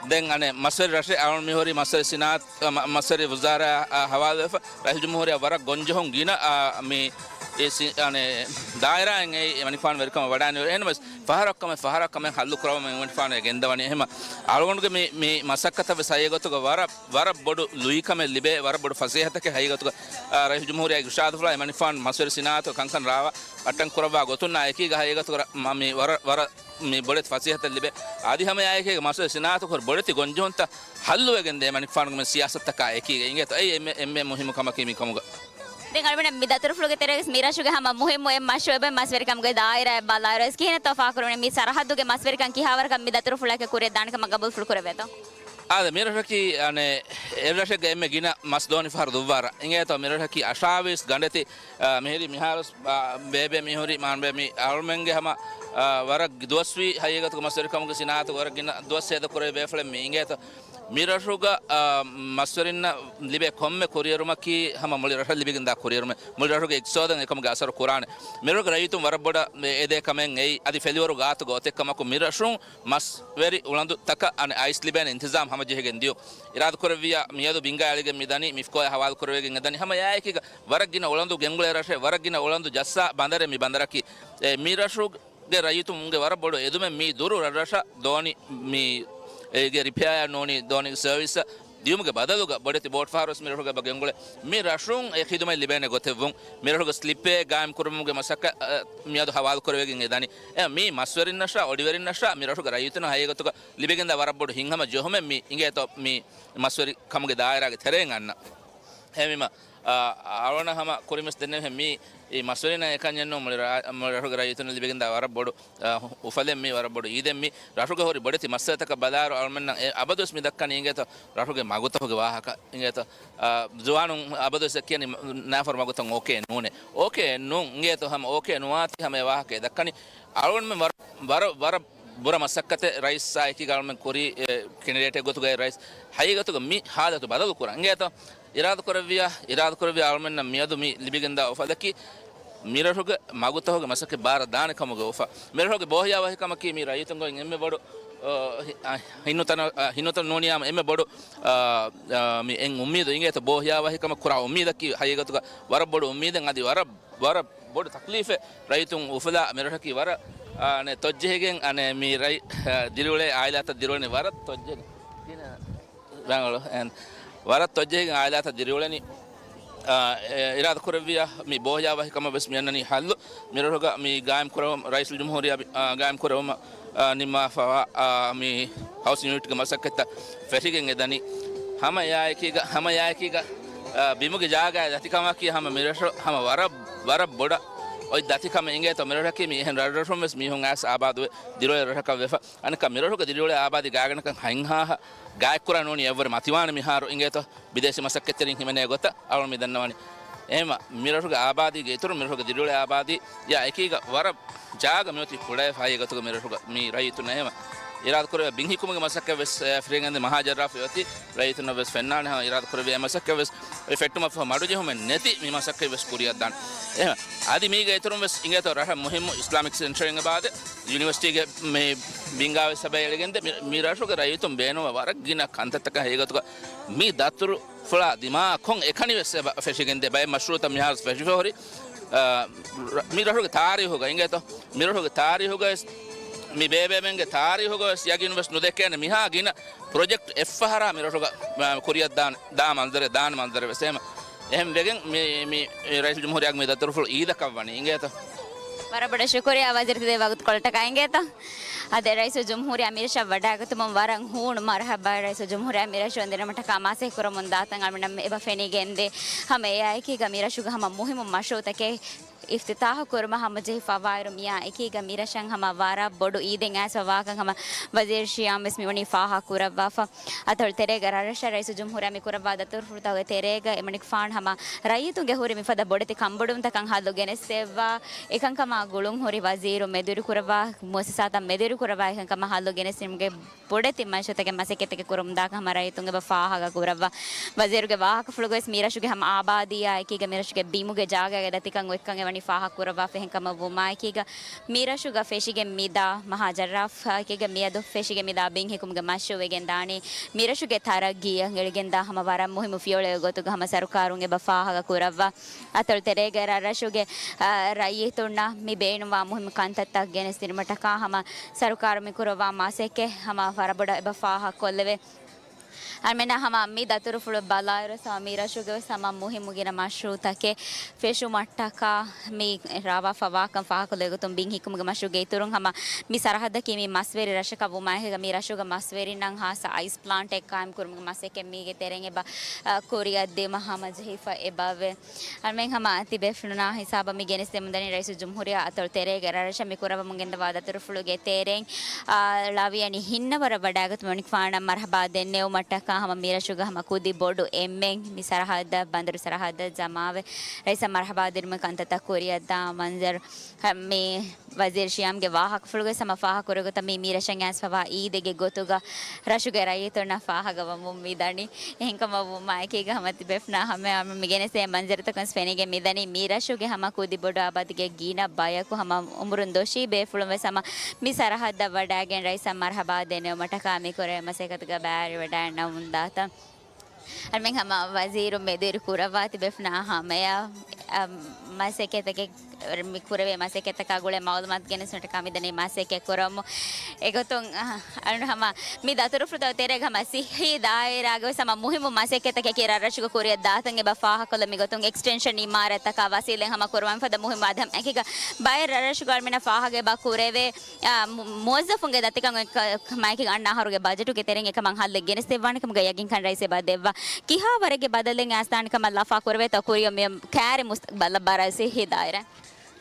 ދެން އަނެއް މަސްވެރި ރަށެއް އަޅުން މިހުރީ މަސްވެރި ސިނާއަތު، މަ-، މަ-، މަސްވެރި ވުޒާރާއާ ހަވާލުވެފަ، ރައީސުލްޖުމްހޫރިއްޔާ ވަރަށް ގޮންޖެހުން ގިނަ، އާ، މި، އެ ސި-، އަނެއް ދާއިރާއިން އެއީ އެމަނިކުފާނު ވެރިކަމަށް ވަޑައިން އެހެންވެސް ފަހަރަށް ކަމެއް ފަހަރަށް ކަމެއް ހައްލު ކުރައްވަމުން އެމަނިކުފާނު ގެންދަވަނީ. އެހެންމަ އަޅުގަނޑުގެ މި، މި މަސައްކަތަށް ވެސް ހަގީގަތުގަ ވަރަށް، ވަރަށް ބޮޑު ލުއިކަމެއް ލިބޭ، ވަރަށް ބޮޑު ފަސޭހަތަކެއް ހަގީގަތުގަ، އާ، ރައީސުލްޖުމްހޫރިއްޔާގެ އިރުޝާދުފުޅާ އެމަނިކުފާނު މަސްވެރި ސިނާއަތު ކަންކަން ރާވާ އައްޓަން ކުރައްވާ ގޮތުންނާ އެކީގަ ހަގީގަތުގަ މަ-، މި ވަރަށް، ވަރަށް މި ބޮޑެތި ފަސޭހަތެއް ލިބޭ. އަދި ހަމަ އެއާއެކީގަ މަސްވެރި ސިނާއަތު ހުރި ބޮޑެތި ގޮންޖެހުންތައް ހައްލުވެގެން ދޭ އެމަނިކުފާނުގެ މި ސިޔާސަތުތަކާ އެކީގަ އިނގޭތޯ. އެއީ އެންމެ، އެންމެ މުހިއްމު ކަމަކީ މި ކަމުގަ. ދެން އަޅުގަނޑު މި ދަތުރުފުޅުގެ ތެރޭގަސް މި ރަށުގެ ހަމަ މުހިއްމު އެއް މަޝްރޫޢެއް މަސްވެރިކަމުގެ ދާއިރާއެއް ބަލާއިރު ވެސް ކިހިނެއްތޯ ފާކުރުވަނީ؟ މި ސަރަހައްދުގެ މަސްވެރިކަން ކިހާވަރަކަށް މި ދަތުރުފުޅާއެކު ކުރިއަށް ދާނެ ކަމަށް ގަބޫލުފުޅު ކުރެވޭތޯ؟ އާދެ، މި ރަށަކީ އަނެއް އެއް ރަށެއްގަ އެންމެ ގިނަ މަސް ދޯނި ފަހަރު ދުއްވާ ރަށް. އިނގޭތޯ މި ރަށަކީ އަށާވީސް ގަނޑެތި، އާ، މިހިރީ މިހާރު، އާ، ބޭބޭ މިހުރީ މާންބޭ މި އަޅުމެންގެ ހަމަ، އާ، ވަރަށް ދުވަސްވީ ހަގީގަތުގަ މަސްވެރިކަމުގެ ސިނާއަތުގަ ވަރަށް ގިނަ ދުވަސް ސޭދަ ކުރެވި ބޭފުޅެއް މި އިނގޭތޯ. މި ރަށުގަ، އާ، މަސްވެރިންނަށް ލިބޭ ކޮންމެ ކުރިއެރުމަކީ ހަމަ މުޅި ރަށަށް ލިބިގެންދާ ކުރިއެރުމެއް. މުޅި ރަށުގެ އިޤްތިޞާދަށް އެކަމުގެ އަސަރު ކުރާނެ. މި ރަށުގެ ރައްޔިތުން ވަރަށް ބޮޑަށް އެދޭ ކަމެއް އެއީ. އަދި ފެލިވަރު ގާތުގަ އޮތެއްކަމަކު މި ރަށުން މަސްވެރި އުޅަނދުތަކަށް އަނެއް އައިސް ލިބޭނެ އިންތިޒާމް ހަމަޖެހިގެން ދިޔުން. އިރާދަ ކުރެއްވިޔާ މިއަދު ބިންގާ އެޅިގެން މި ދަނީ، މިފްކޯއާ ހަވާލު ކުރެވިގެން އެ ދަނީ. ހަމަ އެއާއެކީގަ ވަރަށް ގިނަ އުޅަނދު ގެންގުޅޭ ރަށެއް، ވަރަށް ގިނަ އުޅަނދު ޖައްސާ ބަނދަރެއް މި ބަނދަރަކީ. އެ މި ރަށު ގެ ރައްޔިތުންގެ ވަރަށް ބޮޑު އެދުމެއް މީ ދުރު ރަށްރަށަށް ދޯނި މި އޭގެ ރިޕެއާއެއް ނޫނީ ދޯނި ސަރވިސް ދިޔުމުގެ ބަދަލުގަ ބޮޑެތި ބޯޓް ފަހަރުވެސް މި ރަށުގަ އެބަ ގެންގުޅޭ. މި ރަށުން އެ ޚިދުމަތް ލިބޭނެ ގޮތެއްވުން، މި ރަށުގެ ސްލިޕްވޭ ގާއިމް ކުރުމުގެ މަސައްކަތް، އަ، މިއަދު ހަވާލު ކުރެވިގެން އެ ދަނީ. އެ، މީ މަސްވެރިންނަށާ އޮޑިވެރިންނަށާ މި ރަށުގެ ރައްޔިތުންނަށް ހަގީގަތުގަ ލިބިގެންދާ ވަރަށް ބޮޑު ހިތްހަމަ ޖެހުމެއް މި އިނގޭތޯ މި މަސްވެރި ކަމުގެ ދާއިރާގެ ތެރެއިން އަންނަ. އެހެންވީމަ، އަ، އަޅުގަނޑަށް ހަމަ ކުރިންވެސް ދެންނެވިހެން މީ އެ މަސްވެރިންނަށް އެކަންޏެއް ނޫން، މުޅި ރާ-، މުޅި ރަށުގެ ރައްޔިތުންނަށް ލިބިގެންދާ ވަރަށް ބޮޑު، އަ، އުފަލެއް މީ، ވަރަށް ބޮޑު އީދެއް މީ. ރަށުގެ ހުރި ބޮޑެތި މައްސަލަތަކަށް ބަލާއިރު އަޅުމެންނަށް އެ އަބަދުވެސް މި ދައްކަނީ އިނގޭތޯ ރަށުގެ މަގުތަކުގެ ވާހަކަ އިނގޭތޯ. އަ، ޒުވާނުން އަބަދުވެސް އެ ކިޔަނީ ނާފަރު މަގުތައް އޯކޭ ނޫނޭ. އޯކޭ ނޫން އިނގޭތޯ ހަމަ އޯކޭ ނުވާތީ ހަމަ އެ ވާހަކަ އެ ދައްކަނީ. އަޅުމެން ވަރަށް، ވަރަށް، ވަރަށް ބުރަ މަސައްކަތެއް ރައީސާ އެކީގަ އަޅުމެން ކުރީ، އެ، ކެނޑިޑޭޓެއް ގޮތުގައި ރައީސް ހަގީގަތުގަ މި ހާލަތު ބަދަލު ކުރަން އިނގޭތޯ. އިރާދަކުރެއްވިޔާ، އިރާދަކުރެއްވިޔާ އަޅުމެންނަށް މިއަދު މި ލިބިގެންދާ އުފަލަކީ މިރަށުގެ މަގުތަހުގެ މަސައްކަތް ބާރަށް ދާނެ ކަމުގެ އުފަ. މިރަށުގެ ބޯހިޔާވަހިކަމަކީ މި ރައްޔިތުންގެ އެންމެ ބޮޑު، އަ، ހި-، އަ، ހިންނުތަނަ-، އަ، ހިންނުތަން ނޫނިޔާމަ އެންމެ ބޮޑު، އަ، އަ، މި އެން އުއްމީދު އިނގޭތޯ ބޯހިޔާވަހިކަމަށް ކުރާ އުއްމީދަކީ ހަގީގަތުގަ ވަރަށް ބޮޑު އުއްމީދެއް އަދި ވަރަށް، ވަރަށް ބޮޑު ތަކްލީފެއް ރައްޔިތުން އުފުލާ މިރަށަކީ ވަރަށް، އަ، އަނެއް ތޮއްޖެހިގެން އަނެއް މި ރައް-، އަ، ދިރިއުޅޭ އާއިލާތައް ދިރިއުޅެނީ ވަރަށް ތޮއްޖެހިގެން. ރަނގަޅު. އެން ވަރަށް ތޮއްޖެހިގެން އާއިލާތައް ދިރިއުޅެނީ، އާ، އެ، އިރާދަކުރެއްވިޔާ މި ބޯހިޔާވަހިކަމަށް ވެސް މި އަންނަނީ ހައްލު. މިރަށުގަ މި ގާއިމް ކުރެވުމަށް، ރައީސުލްޖުމްހޫރިއްޔާ ބި-، އާ، ގާއިމް ކުރެވުމަށް، އާ، ނިންމާފަވާ، އާ، މި ހައުސިން ޔުނިޓްގެ މަސައްކަތްތައް ފެށިގެން އެ ދަނީ. ހަމަ އެއާއެކީގަ، ހަމަ އެއާއެކީގަ، އާ، ބިމުގެ ޖާގައި ދަތިކަމަކީ ހަމަ މިރަށު، ހަމަ ވަރަށް، ވަރަށް ބޮޑަށް އޮތް ދަތިކަމެއް އިނގޭތޯ. މިރަށަކީ މި އެހެން ރަށްރަށުން ވެސް މީހުން އައިސް އާބާދުވެ ދިރިއުޅޭ ރަށަކަށް ވެފަ. އަނެއްކާ މިރަށުގެ ދިރިއުޅޭ އާބާދީ ގާތްގަނޑަކަށް ހަތްހާހަ ގާތްކުރާ ނޫނީ އެއްވަރެއް މަތިވާނެ މިހާރު އިނގޭތޯ. ބިދޭސީ މަސައްކަތްތެރިން ހިމެނޭ ގޮތަށް އަޅުން މި ދަންނަވަނީ. އެހެމަ މިރަށުގެ އާބާދީގެ އިތުރުން މިރަށުގެ ދިރިއުޅޭ އާބާދީ ޔާ އެކީގަ ވަރަށް ޖާގަ މިއޮތީ ކުޅައެފައި ގޮތުގަ މިރަށުގަ މި ރައްޔިތުން އެހެމަ އިރާދަކުރެވޭ ބިން ހިކުމުގެ މަސައްކަތް ވެސް ފިރިހެން މަހާ ޖައްރާފަ އޮތީ ރައްޔިތުންނަށް ވެސް ފެންނާނެ ހަމަ އިރާދަކުރެވޭ މަސައްކަތް ވެސް އޮތް ފެއްޓުމަށްފަހު މަޑުޖެހުމެއް ނެތި މި މަސައްކަތް ވެސް ކުރިއަށްދާނެ. އެހެމަ އަދި މީގެ އިތުރުން ވެސް އިނގޭތޯ ރަށަށް މުހިއްމު އިސްލާމިކް ސެންޓަރެއް އެބާދެ ޔުނިވަރސިޓީގެ މި ބިންގާވެސް އެބަ އެޅިގެންދެ މި، މި ރަށުގެ ރައްޔިތުން ބޭނުންވާ ވަރަށް ގިނަ ކަންތައްތަކަށް ހެޔޮގޮތުގަ މި ދަތުރުފުޅާ ދިމާ ކޮން އެކަނި ވެސް އެބަ ފެށިގެންދޭ ބައެއް މަޝްރޫއުތައް މިހާރު ފެށިފަ ހުރި، އާ، ރ-، މި ރަށުގެ ތާރީހުގަ އިނގޭތޯ، މި ރަށުގެ ތާރީހުގަ ވެސް މި ބޭބޭމެންގެ ތާރީހުގަ ވެސް ޔަގީން ވެސް ނުދެކޭނެ މިހާ ގިނަ ޕްރޮޖެކްޓް އެއްފަހަރާ މި ރަށުގަ، އާ، ކުރިއަށްދާނެ، ދާ މަންޒަރެއް، ދާނެ މަންޒަރެއް ވެސް އެހެމަ. އެހެން ވެގެން މި، މި ރައީސުލްޖުމްހޫރިއްޔާގެ މި ދަތުރުފުޅު އީދަކަށް ވަނީ އިނގޭތޯ. ވަރަށް ބޮޑަށް ޝުކުރިއްޔާ ވަޒީރު ތިބޭ ވަގުތުކޮޅަށްޓަކާ އިނގޭތޯ. އަދި ރައީސުލްޖުމްހޫރިއްޔާ މިރަށަށް ވަޑައިގަތުމުން ވަރަށް ހޫނު މަރުހަބާ ރައީސުލްޖުމްހޫރިއްޔާ މިރަށު އެންދިރުމަށްޓަކާ މާސެހި ކުރަމުން ދާތަން އަޅުމެންނަށް އެބަ ފެނިގެންދޭ. ހަމަ އެއާ އެކީގަ މިރަށުގެ ހަމަ މުހިއްމު މަޝްރޫއުތަކެއް އިފްތިތާހު ކުރުމަށް ހަމަޖެހިފަ ވާއިރު މިއާ އެކީގަ މިރަށަށް ހަމަ ވަރަށް ބޮޑު އީދެއް އައިސްފަ ވާކަން ހަމަ ވަޒީރު ޝިޔާމް ވެސް މިވަނީ ފާހަގަ ކުރައްވާފަ. އަތޮޅު ތެރޭގަ ރަށްރަށަށް ރައީސުލްޖުމްހޫރިއްޔާ މި ކުރައްވާ ދަތުރުފުޅުތަކުގެ ތެރޭގަ އެމަނިކުފާނު ހަމަ ރައްޔިތުންގެ ހުރި މިފަދަ ބޮޑެތި ކަންބޮޑުވުންތަކަށް ހައްލު ގެނެސްދެއްވާ. އެކަންކަމާ ގުޅުން ހުރި ވަޒީރު މެދުވެރި ކުރައްވާ، މުއައްސަސާތައް މެދުވެރި ކުރައްވާ އެކަންކަމާ ހައްލު ގެނެސްދިނުމުގެ ބޮޑެތި މައްސަލަތަކެއް މަސައްކަތްތަކެއް ކުރަމުންދާކަން ހަމަ ރައްޔިތުން އެބަ ފާހަގަ ކުރައްވާ. ވަޒީރުގެ ވާހަކަފުޅުގަވެސް މިރަށުގެ ހަމަ އާބާދީއާ އެކީގަ މިރަށުގެ ބިމުގެ ޖާގައިގެ ދަތިކަން އޮތްކަން އެވަނީ ފާހަގަ ކުރައްވާފަ. އެހެންކަމަށް ވުމާ އެކީގަ މިރަށުގަ ފެށިގެން މިދާ މަހާ ޖައްރާފް އެކީގަ މިއަދު ފެށިގެން މިދާ ބިން ހިކުމުގެ މަޝްރޫއު ވެގެން ދާނީ މިރަށުގެ ތަރައްގީއަށް އެޅިގެންދާ ހަމަ ވަރަށް މުހިއްމު ފިޔަވަޅެއް ގޮތުގަ ހަމަ ސަރުކާރުން އެބަ ފާހަގަ ކުރައްވާ. އަތޮޅު ތެރޭގަ ރަށްރަށުގެ، އާ، ރައްޔިތުންނަށް މި ބޭނުންވާ މުހިއްމު ކަންތައްތައް ގެނެސްދިނުމަށްޓަކާ ހަމަ ސަރުކާރު މި ކުރައްވާ މަސައްކަތް ހަމަ ވަރަށް ބޮޑަށް އެބަ ފާހަގަކޮށްލެވޭ. އަޅުމެންނަށް ހަމަ މި ދަތުރުފުޅު ބަލާއިރު ހަމަ މި ރަށުގެ ވެސް ހަމަ މުހިއްމު ގިނަ މަޝްރޫއުތަކެއް ފެށުމަށްޓަކާ މި ރާވާފަ ވާކަން ފާހަގަކޮށްލެވޭ ގޮތުން ބިން ހިކުމުގެ މަޝްރޫއުގެ އިތުރުން ހަމަ މި ސަރަހައްދަކީ މި މަސްވެރި ރަށަކަށް ވުމާއެކީގަ މި ރަށުގެ މަސްވެރިންނަށް ހާއްސަ އައިސް ޕްލާންޓެއް ޤާއިމް ކުރުމުގެ މަސައްކަތް މީގެ ތެރެއިން އެބަ، އަ، ކުރިއަށްދިއުމަށް ހަމަޖެހިފަ އެބަވޭ. އަޅުމެން ހަމަ ތިބޭފުޅުންނާ ހިސާބަށް މި ގެނެސްދެމުންދަނީ ރައީސުލްޖުމްހޫރިއްޔާ އަތޮޅު ތެރޭގަ ރަށްރަށަށް މި ކުރައްވަމުން ގެންދަވާ ދަތުރުފުޅުގެ ތެރެއިން، އާ، ޅާވިޔަނި ހިންނަވަރަށް ވަޑައިގަތުމުން އެމަނިކުފާނަށް މަރުހަބާ ދެންނެވުމަށްޓަކާ ހަމަ މި ރަށުގަ ހަމަ ކުދި ބޮޑު އެންމެން މި ސަރަހައްދަށް ބަނދަރު ސަރަހައްދަށް ޖަމާވެ، ރައީސަށް މަރުހަބާ ދިނުމުގެ ކަންތައްތައް ކުރިއަށްދާ މަންޒަރު، މި ވަޒީރު ޝިޔާމްގެ ވާހަކަފުޅުގަވެސް ހަމަ ފާހަގަކުރެއްވި ގޮތަށް މީ މި ރަށަށް އައިސްފަވާ އީދެއްގެ ގޮތުގަ ރަށުގެ ރައްޔިތުންނަށް ފާހަގަވަމުން މިދަނީ. އެހެންކަމަށް ވުމާއެކީގަ ހަމަ ތިބޭފުޅުންނާ ހަމަޔަށް މި ގެނެސްދޭ މަންޒަރުތަކުން ވެސް ފެނިގެން މިދަނީ މި ރަށުގެ ހަމަ ކުދި ބޮޑު އާބާދީގެ ގިނަ ބަޔަކު ހަމަ އުމުރުން ދޮށީ ބޭފުޅުން ވެސް ހަމަ މި ސަރަހައްދަށް ވަޑައިގެން ރައީސަށް މަރުހަބާ ދެންނެވުމަށްޓަކާ މި ކުރެވޭ މަސައްކަތުގަ ބައިވެރިވެވަޑައިގަންނަވަމުންދާތަން. އަޅުމެން ހަމަ ވަޒީރު މެދުވެރި ކުރައްވާ ތިބޭފުޅުންނާ ހަމަޔަށް، އަ، މަސައްކަތްތަކެއް، މި ކުރެވޭ މަސައްކަތްތަކާ ގުޅޭ މައުލޫމާތު ގެނެސްދިނުމަށްޓަކާ މިދަނީ މަސައްކަތް ކުރަމުން. އެގޮތުން، އަ، އަޅުގަނޑު ހަމަ މި ދަތުރުފުޅުތައް ތެރޭގަ ހަމަ ސިއްހީ ދާއިރާގަވެސް ހަމަ މުހިއްމު މަސައްކަތްތަކެކޭ ރަށްރަށުގަ ކުރިއަށް ދާތަން އެބަ ފާހަގަކޮށްލަން މިގޮތުން އެކްސްޓެންޝަން އިމާރާތްތަކާ ވަސީލަތް ހަމަ ކުރުމަށް ފަދަ މުހިއްމު އަދަމް އެކީގަ ބައެއް ރަށްރަށުގަ އަޅުމެންނަށް ފާހަގަ އެބަ ކުރެވޭ، އާ، މު-، މުވައްޒަފުންގެ ދަތިކަން އެއްކަ-، ކަމާއެކީ އަންނަ އަހަރުގެ ބަޖެޓުގެ ތެރެއިން އެކަމަށް ހައްލެއް ގެނެސްދެއްވާނެ ކަމުގެ ޔަގީންކަން ރައީސް އެބަ ދެއްވާ. ކިހާ ވަރެއްގެ ބަދަލެއް އައިސްދާނެ ކަމަށް ލަފާ ކުރެވޭތޯ ކުރިއަށް މި ކާރި މުސްތަޤްބަލަށް ބާރަ ސިއްހީ ދާއިރާ.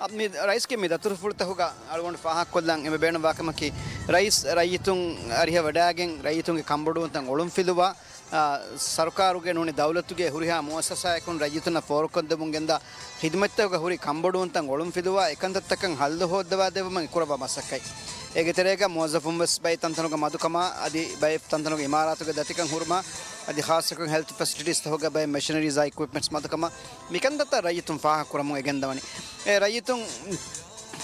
އަ، މި ރައީސްގެ މި ދަތުރުފުޅުތަކުގަ އަޅުގަނޑު ފާހަގަކޮށްލަން އެންމެ ބޭނުންވާ ކަމަކީ، ރައީސް ރައްޔިތުން އަރިހަށް ވަޑައިގެން ރައްޔިތުންގެ ކަންބޮޑުވުންތައް އޮޅުންފިލުވާ، އާ، ސަރުކާރުގެ ނޫނީ ދައުލަތުގެ ހުރިހާ މުއައްސަސާއަކުން ރައްޔިތުންނަށް ފޯރުކޮށްދެމުން ގެންދާ ޚިދުމަތްތަކުގަ ހުރި ކަންބޮޑުވުންތައް އޮޅުންފިލުވާ، އެކަންތައްތަކަށް ހައްލު ހޯއްދަވާދެއްވުމަށް ކުރައްވާ މަސައްކަތް. އޭގެ ތެރޭގަ މުވައްޒަފުން ވެސް ބައެއް ތަންތަނުގަ މަދުކަމާ، އަދި ބައެއް ތަންތަނުގަ އިމާރާތުގެ ދަތިކަން ހުރުމާ، އަދި ޚާއްޞަކޮށް ހެލްތު ފެސިލިޓީސްތަކުގަ ބައެއް މެޝިނަރީސް އާ އިކްއިޕްމަންޓްސް މަދުކަމާ، މިކަންތައްތައް ރައްޔިތުން ފާހަގަކުރަމުން އެ ގެންދަވަނީ. އެ ރައްޔިތުން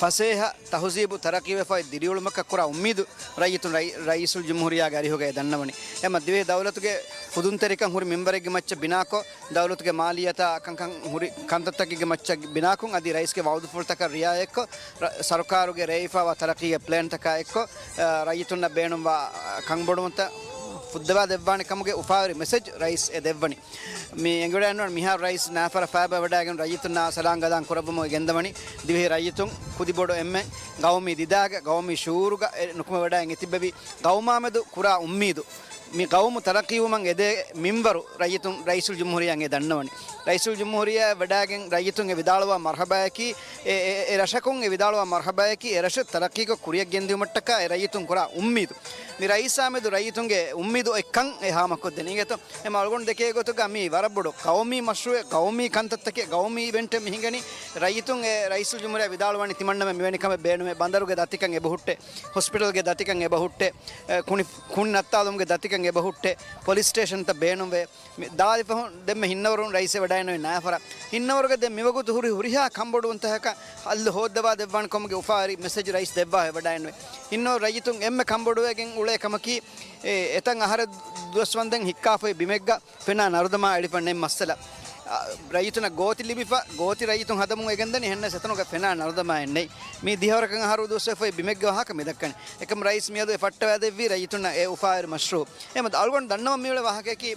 ފަސޭހަ ތަހުޒީބު ތަރައްޤީވެފައި ދިރިއުޅުމަކަށް ކުރާ އުއްމީދު ރައްޔިތުން ރައީ-، ރައީސުލްޖުމްހޫރިއްޔާގެ އަރިހުގައި ދަންނަވަނީ. އެމަ ދިވެހި ދައުލަތުގެ ފުދުންތެރިކަން ހުރި މިންވަރެއްގެ މައްޗަށް ބިނާކޮށް، ދައުލަތުގެ މާލިއްޔަތާ ކަންކަން ހުރި ކަންތައްތަކެއްގެ މައްޗަށް ބިނާކޮށް، އަދި ރައީސްގެ ވައުދުފުޅުތަކަށް ރިއާޔަތްކޮށް، ރަ-، ސަރުކާރުގެ ރޭވިފައިވާ ތަރައްޤީގެ ޕްލޭންތަކާ އެއްކޮށް، އަ، ރައްޔިތުންނަށް ބޭނުންވާ، އަ، ކަންބޮޑުވުންތައް ފުއްދަވާ ދެއްވާނެ ކަމުގެ އުފާވެރި މެސެޖް ރައީސް އެ ދެއްވަނީ. މި އެނގިވަޑައިގަންނަވާނެ މިހާރު ރައީސް ނާފަރަށް ފައިބަ ވަޑައިގެން ރައްޔިތުންނާ ސަލާން ގަލާން ކުރައްވަމުން ގެންދަވަނީ. ދިވެހި ރައްޔިތުން ކުދިބޮޑު އެންމެން ގައުމީ ދިދާގަ ގައުމީ ޝުޢޫރުގަ އެ ނުކުމެވަޑައިގެން އެތިއްބެވި ގައުމާމެދު ކުރާ އުއްމީދު މި ޤައުމު ތަރައްޤީވުމަށް އެދޭ މިންވަރު ރައްޔިތުން ރައީސުލްޖުމްހޫރިއްޔާއަށް އެ ދަންނަވަނީ. ރައީސުލްޖުމްހޫރިއްޔާ ވަޑައިގެން ރައްޔިތުން އެ ވިދާޅުވާ މަރްޙަބާއަކީ، އެ، އެ، އެ ރަށަކުން އެ ވިދާޅުވާ މަރްޙަބާއަކީ، އެ ރަށެއް ތަރައްޤީކޮށް ކުރިއަށް ގެންދިއުމަށްޓަކާ އެ ރައްޔިތުން ކުރާ އުއްމީދު. މި ރައީސާ މެދު ރައްޔިތުންގެ އުއްމީދު އޮތްކަން އެ ހާމަކޮށްދެނީ. އިނގޭތޯ؟ އެ އަޅުގަނޑު ދެކޭ ގޮތުގަ މީ ވަރަށް ބޮޑު ޤައުމީ މަޝްރޫއެއް، ޤައުމީ ކަންތައްތަކެއް، ޤައުމީ އިވެންޓެއް މި ހިނގަނީ. ރައްޔިތުން އެ ރައީސުލްޖުމްހޫރިއްޔާ ވިދާޅުވަނީ ތިމަންނަމެން މިވެނި ކަމެއް ބޭނުމޭ. ބަނދަރުގެ ދަތިކަން އެބަހުއްޓޭ، ހޮސްޕިޓަލްގެ ދަތިކަން އެބަހުއްޓޭ، އެ، ކުނި-، ކުނި ނައްތާލުމުގެ ދަތިކަން އެބަހުއްޓޭ، ޕޮލިސް ސްޓޭޝަންތައް ބޭނުންވޭ. މި ދާދި ފަހުން ދެންމެ ހިންނަވަރުން ރައީސެއް ވަޑައިނުވެ ނާފަރަ. ހިންނަވަރުގެ ދެން މިވަގުތު ހުރި ހުރިހާ ކަންބޮޑުވުންތަކަކަށް ހައްލު ހޯއްދަވާ ދެއްވާނެ ކަމުގެ އުފާވެރި މެސެޖު ރައީސް ދެއްވާ ވަޑައިނުވެ. ހިންނަވަރު ރައްޔިތުން އެންމެ ކަންބޮޑުވެގެން އުޅޭ ކަމަކީ، އެ، އެތަން އަހަރެއް ދުވަސްވަންދެން ހިއްކާފައި ބިމެއްގަ ފެނާ ނަރުދަމާ އެޅިފަ ނެތް މައްސަލަ. އަ، ރައްޔިތުންނަށް ގޯތި ލިބިފަ، ގޯތި ރައްޔިތުން ހަދަމުން އެގެންދަނީ، އެހެންނަސް އެތަނުގަ ފެނާ ނަރުދަމާއެއް ނެތް. މީ ދިހަވަރަކަށް އަހަރު ދުވަސްވެފައި ބިމެއްގެ ވާހަކަ މި ދައްކަނީ. އެކަމް ރައީސް މިއަދު އެ ފައްޓަވައިދެއްވީ ރައްޔިތުންނަށް އެ އުފާވެރި މަޝްރޫއު. އެހެން އަޅުގަނޑު ދަންނަވަން މިއުޅޭ ވާހަކައަކީ،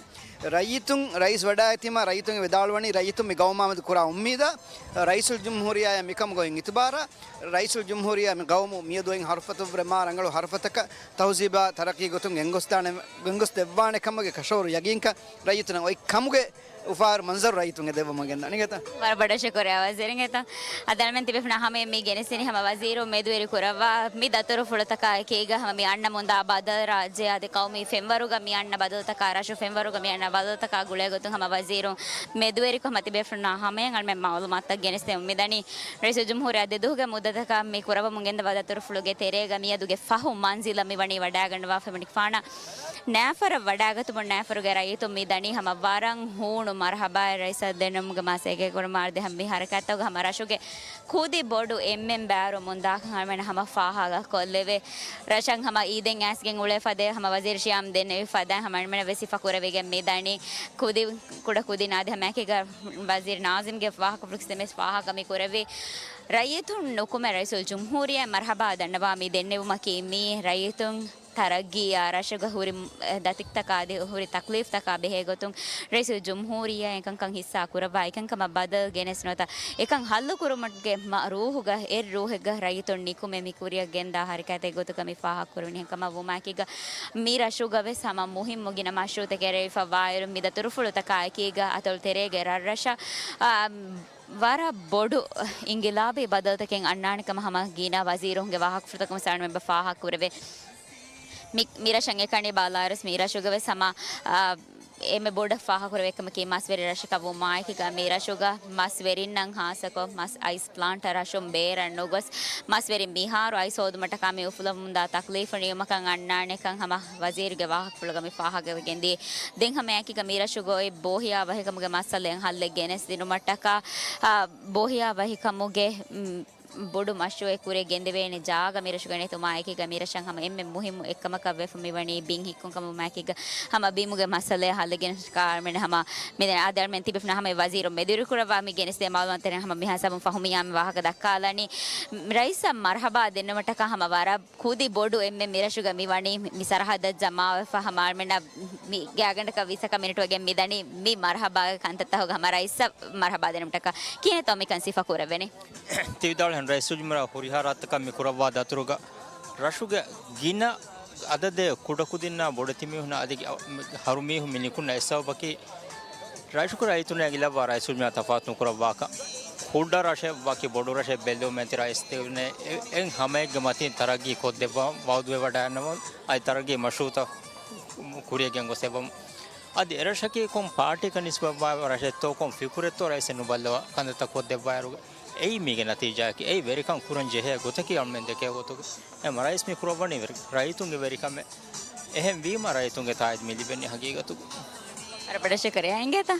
ރައްޔިތުން ރައީސް ވަޑައިގަތީމާ ރައްޔިތުން ވިދާޅުވަނީ ރައްޔިތުން މި ގައުމާމެދު ކުރާ އުއްމީދާ، ރައީސުލްޖުމްހޫރިއްޔާއަށް މިކަމުގައި އިތުބާރާ، ރައީސުލްޖުމްހޫރިއްޔާ މި ގައުމު މިއަދު އޮތް ހަރުފަތުންވުރެ މާ ރަނގަޅު ހަރުފަތަކަށް ތަހުޒީބާ ތަރައްޤީ ގޮތުން ގެންގޮސްދާނެ، ގެންގޮސްދެއްވާނެ ކަމުގެ ކަށަވަރު ޔަގީންކަން ރައްޔިތުންނަށް އޮތް ކަމުގެ އުފާވެރި މަންޒަރު ރައްޔިތުން އެދެއްވަމުން ގެންދާނެ އިނގޭތަ؟ ވަރަށް ބޮޑަށް ޝުކުރިއްޔާ ވަޒީރު އިނގޭތަ؟ އަދި އަޅުމެން ތިބޭފުޅުންނަށް ހަމައަށް މި ގެނެސްދިނީ ހަމަ ވަޒީރު މެދުވެރި ކުރައްވާ މި ދަތުރުފުޅުތަކާ އެކީގަ ހަމަ މި އަންނަމުންދާ ބަދަލު ރާއްޖެ އަދި ޤައުމީ ފެންވަރުގަ މި އަންނަ ބަދަލުތަކާ، ރަށު ފެންވަރުގަ މި އަންނަ ބަދަލުތަކާ ގުޅޭ ގޮތުން ހަމަ ވަޒީރު މެދުވެރިކޮށް ހަމަ ތިބޭފުޅުންނާ ހަމައަށް އަޅުމެން މަޢުލޫމާތުތައް ގެނެސްދެމުން މިދަނީ. ރައީސުލްޖުމްހޫރިއްޔާ ދެ ދުވަހުގެ މުއްދަތަކަށް މި ކުރައްވަމުން ގެންދަވާ ދަތުރުފުޅުގެ ތެރޭގަ މިއަދުގެ ފަހު މަންޒިލަށް މި ވަނީ ވަޑައިގަންނަވާފަ މިނިކްފާނަ ނާފަރަށް ވަޑައިގަތުމުން ނާފަރުގެ ރައްޔިތުން މި ދަނީ ހަމަ ވަރަށް ހޫނު މަރުޙަބާއެއް ރައީސަށް ދެންނެވުމުގެ މާ ސޭގެ ކުރުމާ އަދި ހަމަ މި ހަރަކާތްތަކުގަ ހަމަ ރަށުގެ ކުދި ބޮޑު އެންމެން ބައިވެރިވަމުންދާކަން އަޅުމެން ހަމަ ފާހަގަކޮށްލެވޭ. ރަށަށް ހަމަ އީދެއް އައިސްގެން އުޅޭ ފަދައިން ހަމަ ވަޒީރު ޝިޔާމް ދެންނެވި ފަދައިން ހަމަ އަޅުމެން ވެސް ހިފަ ކުރެވިގެން މި ދަނީ. ކުދި ކުޑަ ކުދިން އަދި ހަމައެކީގަ ވަޒީރު ނާޒިމްގެ ވާހަކަފުޅު ފާހަގަ މި ކުރެވި. ރައްޔިތުން ނުކުމެ ރައީސުލްޖުމްހޫރިއްޔާ މަރުޙަބާ ދަންނަވާ މި ދެންނެވުމަކީ މީ ރައްޔިތުން ތަރައްގީއާ ރަށުގަ ހުރި، އެ، ދަތިކަތަކާ އަދި ހުރި ތަކްލީފްތަކާ ބެހޭ ގޮތުން ރައީސުލްޖުމްހޫރިއްޔާ އެކަންކަން ހިއްސާ ކުރައްވާ އެކަންކަމަށް ބަދަލު ގެނެސް ނުވަތަ އެކަން ހައްލު ކުރުމުގެ މަ-، ރޫހުގަ އެއް ރޫހެއްގަ ރައްޔިތުން ނިކުމެ މި ކުރިއަށް ގެންދާ ހަރަކާތެއް ގޮތުގަ މި ފާހަގަ ކުރެވެނީ. އެކަމަށް ވުމާއެކީގަ މި ރަށުގަ ވެސް ހަމަ މުހިއްމު ގިނަ މަޝްރޫޢުތަކެއް ރޭވިފަ ވާއިރު މި ދަތުރުފުޅުތަކާ އެކީގަ އަތޮޅު ތެރޭގެ ރަށްރަށަށް، އާ، ވަރަށް ބޮޑު އިންގިލާބީ ބަދަލުތަކެއް އަންނާނެ ކަމަށް ހަމަ ގިނަ ވަޒީރުންގެ ވާހަކަފުޅުތަކުން ސާން މެމްބަރު ފާހަގަ ކުރެވޭ. މި، މި ރަށަށް އެކަނި ބާލާރަސް މި ރަށުގަ ވެސް ހަމަ، އާ، އެންމެ ބޮޑަށް ފާހަގަ ކުރެވޭ ކަމަކީ މަސްވެރި ރަށަކަށް ވުމާއެކީގަ މި ރަށުގަ މަސްވެރިންނަށް ހާއްސަކޮށް މަސް އައިސް ޕްލާންޓަށް ރަށުން ބޭރަށް ނުގޮސް މަސްވެރިން މިހާރު އައިސް ހޯދުމަށްޓަކާ މި އުފުލަމުންދާ ތަކްލީފު ނިމުމަކަށް އަންނާނެކަން ހަމަ ވަޒީރުގެ ވާހަކަފުޅުގަ މި ފާހަގަވެގެންދިޔަ. ދެން ހަމައެކީގަ މި ރަށުގައި ބޯހިޔާ ވަހިކަމުގެ މައްސަލައިން ހައްލެއް ގެނެސްދިނުމަށްޓަކާ، އާ، ބޯހިޔާ ވަހިކަމުގެ، މް، ބޮޑު މަޝްރޫއެއް ކުރިއަށް ގެންދެވޭނެ ޖާގަ މިރަށުގަ ނެތުމާއެކީގަ މިރަށަށް ހަމަ އެންމެ މުހިއްމު އެއްކަމަކަށް ވެފަ މިވަނީ ބިން ހިއްކުން ކަމުމާއެކީގަ ހަމަ ބިމުގެ މައްސަލައިން ހައްލެއް ގެނެސް ކާރމެން ހަމަ މިދެން އާދެ އަޅުމެން ތިބެފުން ހަމަ ވަޒީރު މެދުވެރިކުރައްވާ މި ގެނެސްދޭ މައުލޫމާތުތެރެއިން ހަމަ މިހާ ހިސާބުން ފަހު މިއާ މި ވާހަކަ ދައްކާލަނީ. ރައީސަށް މަރުޙަބާ ދެންނެވުމަށްޓަކާ ހަމަ ވަރަށް ކުދި ބޮޑު އެންމެ މިރަށުގަ މިވަނީ މި ސަރަހައްދަށް ޖަމާވެފަ ހަމަ އަޅުމެންނަށް މި ގާތްގަނޑަކަށް ވީސަކަށް މިނެޓު ވެގެން މިދަނީ މި މަރުޙަބާގެ ކަންތައްތަކުގަ ހަމަ ރައީސަށް މަރުޙަބާ ދިނުމަށްޓަކާ ކިހިނެއްތޯ މިކަން ސިފަ ކުރެވެނީ؟ ތި ވިދާޅުވިހެން ރައީސުލްޖުމްހޫރިއްޔާ ހުރިހާ ރާއްޖެތަކަށް މި ކުރައްވާ ދަތުރުގަ ރަށުގެ ގިނަ އަދަދެއް ކުޑަކުދިންނާ ބޮޑެތި މީހުންނާ އަދި ހަރު މީހުން މި ނިކުންނަ އެއް ސަބަބަކީ ރަށުގެ ރައްޔިތުންނަށް އެނގިލައްވާ ރައީސުލްޖުމްހޫރިއްޔާ ތަފާތު ނުކުރައްވާކަން. ކުޑަ ރަށެއް ވަކި ބޮޑު ރަށެއް ބެއްލެވުމޭ ތި ރައީސް ދެވުނޭ އެ-، އެއް ހަމައެއްގެ މަތިން ތަރައްގީ ކޮށްދެއްވާ ވައުދުވެވަޑައިގަންނަވަން އަދި ތަރައްގީ މަޝްރޫޢުތައް ކުރިއަށް ގެންގޮސް އެބަ އަދި އެރަށަކީ ކޮން ޕާޓީއަކަށް ނިސްބަތްވާ ރަށެއްތޯ، ކޮން ފިކުރެއްތޯ ރައީސެއް ނުބައްލަވާ ކަންތައްތައް ކޮށްދެއްވާއިރު، އެއީ މީގެ ނަތީޖާއަކީ. އެއީ ވެރިކަން ކުރަން ޖެހޭ ގޮތަކީ އަޅުމެން ދެކޭ ގޮތުގަ. އެމަ ރައީސް މި ކުރައްވަނީ ވެރި-، ރައްޔިތުންގެ ވެރިކަމެއް. އެހެން ވީމަ ރައްޔިތުންގެ ތާއީދު މި ލިބެނީ ހަގީގަތުގަ. ވަރަށް ބޮޑަށް ޝުކުރިއްޔާ އިނގޭތަ؟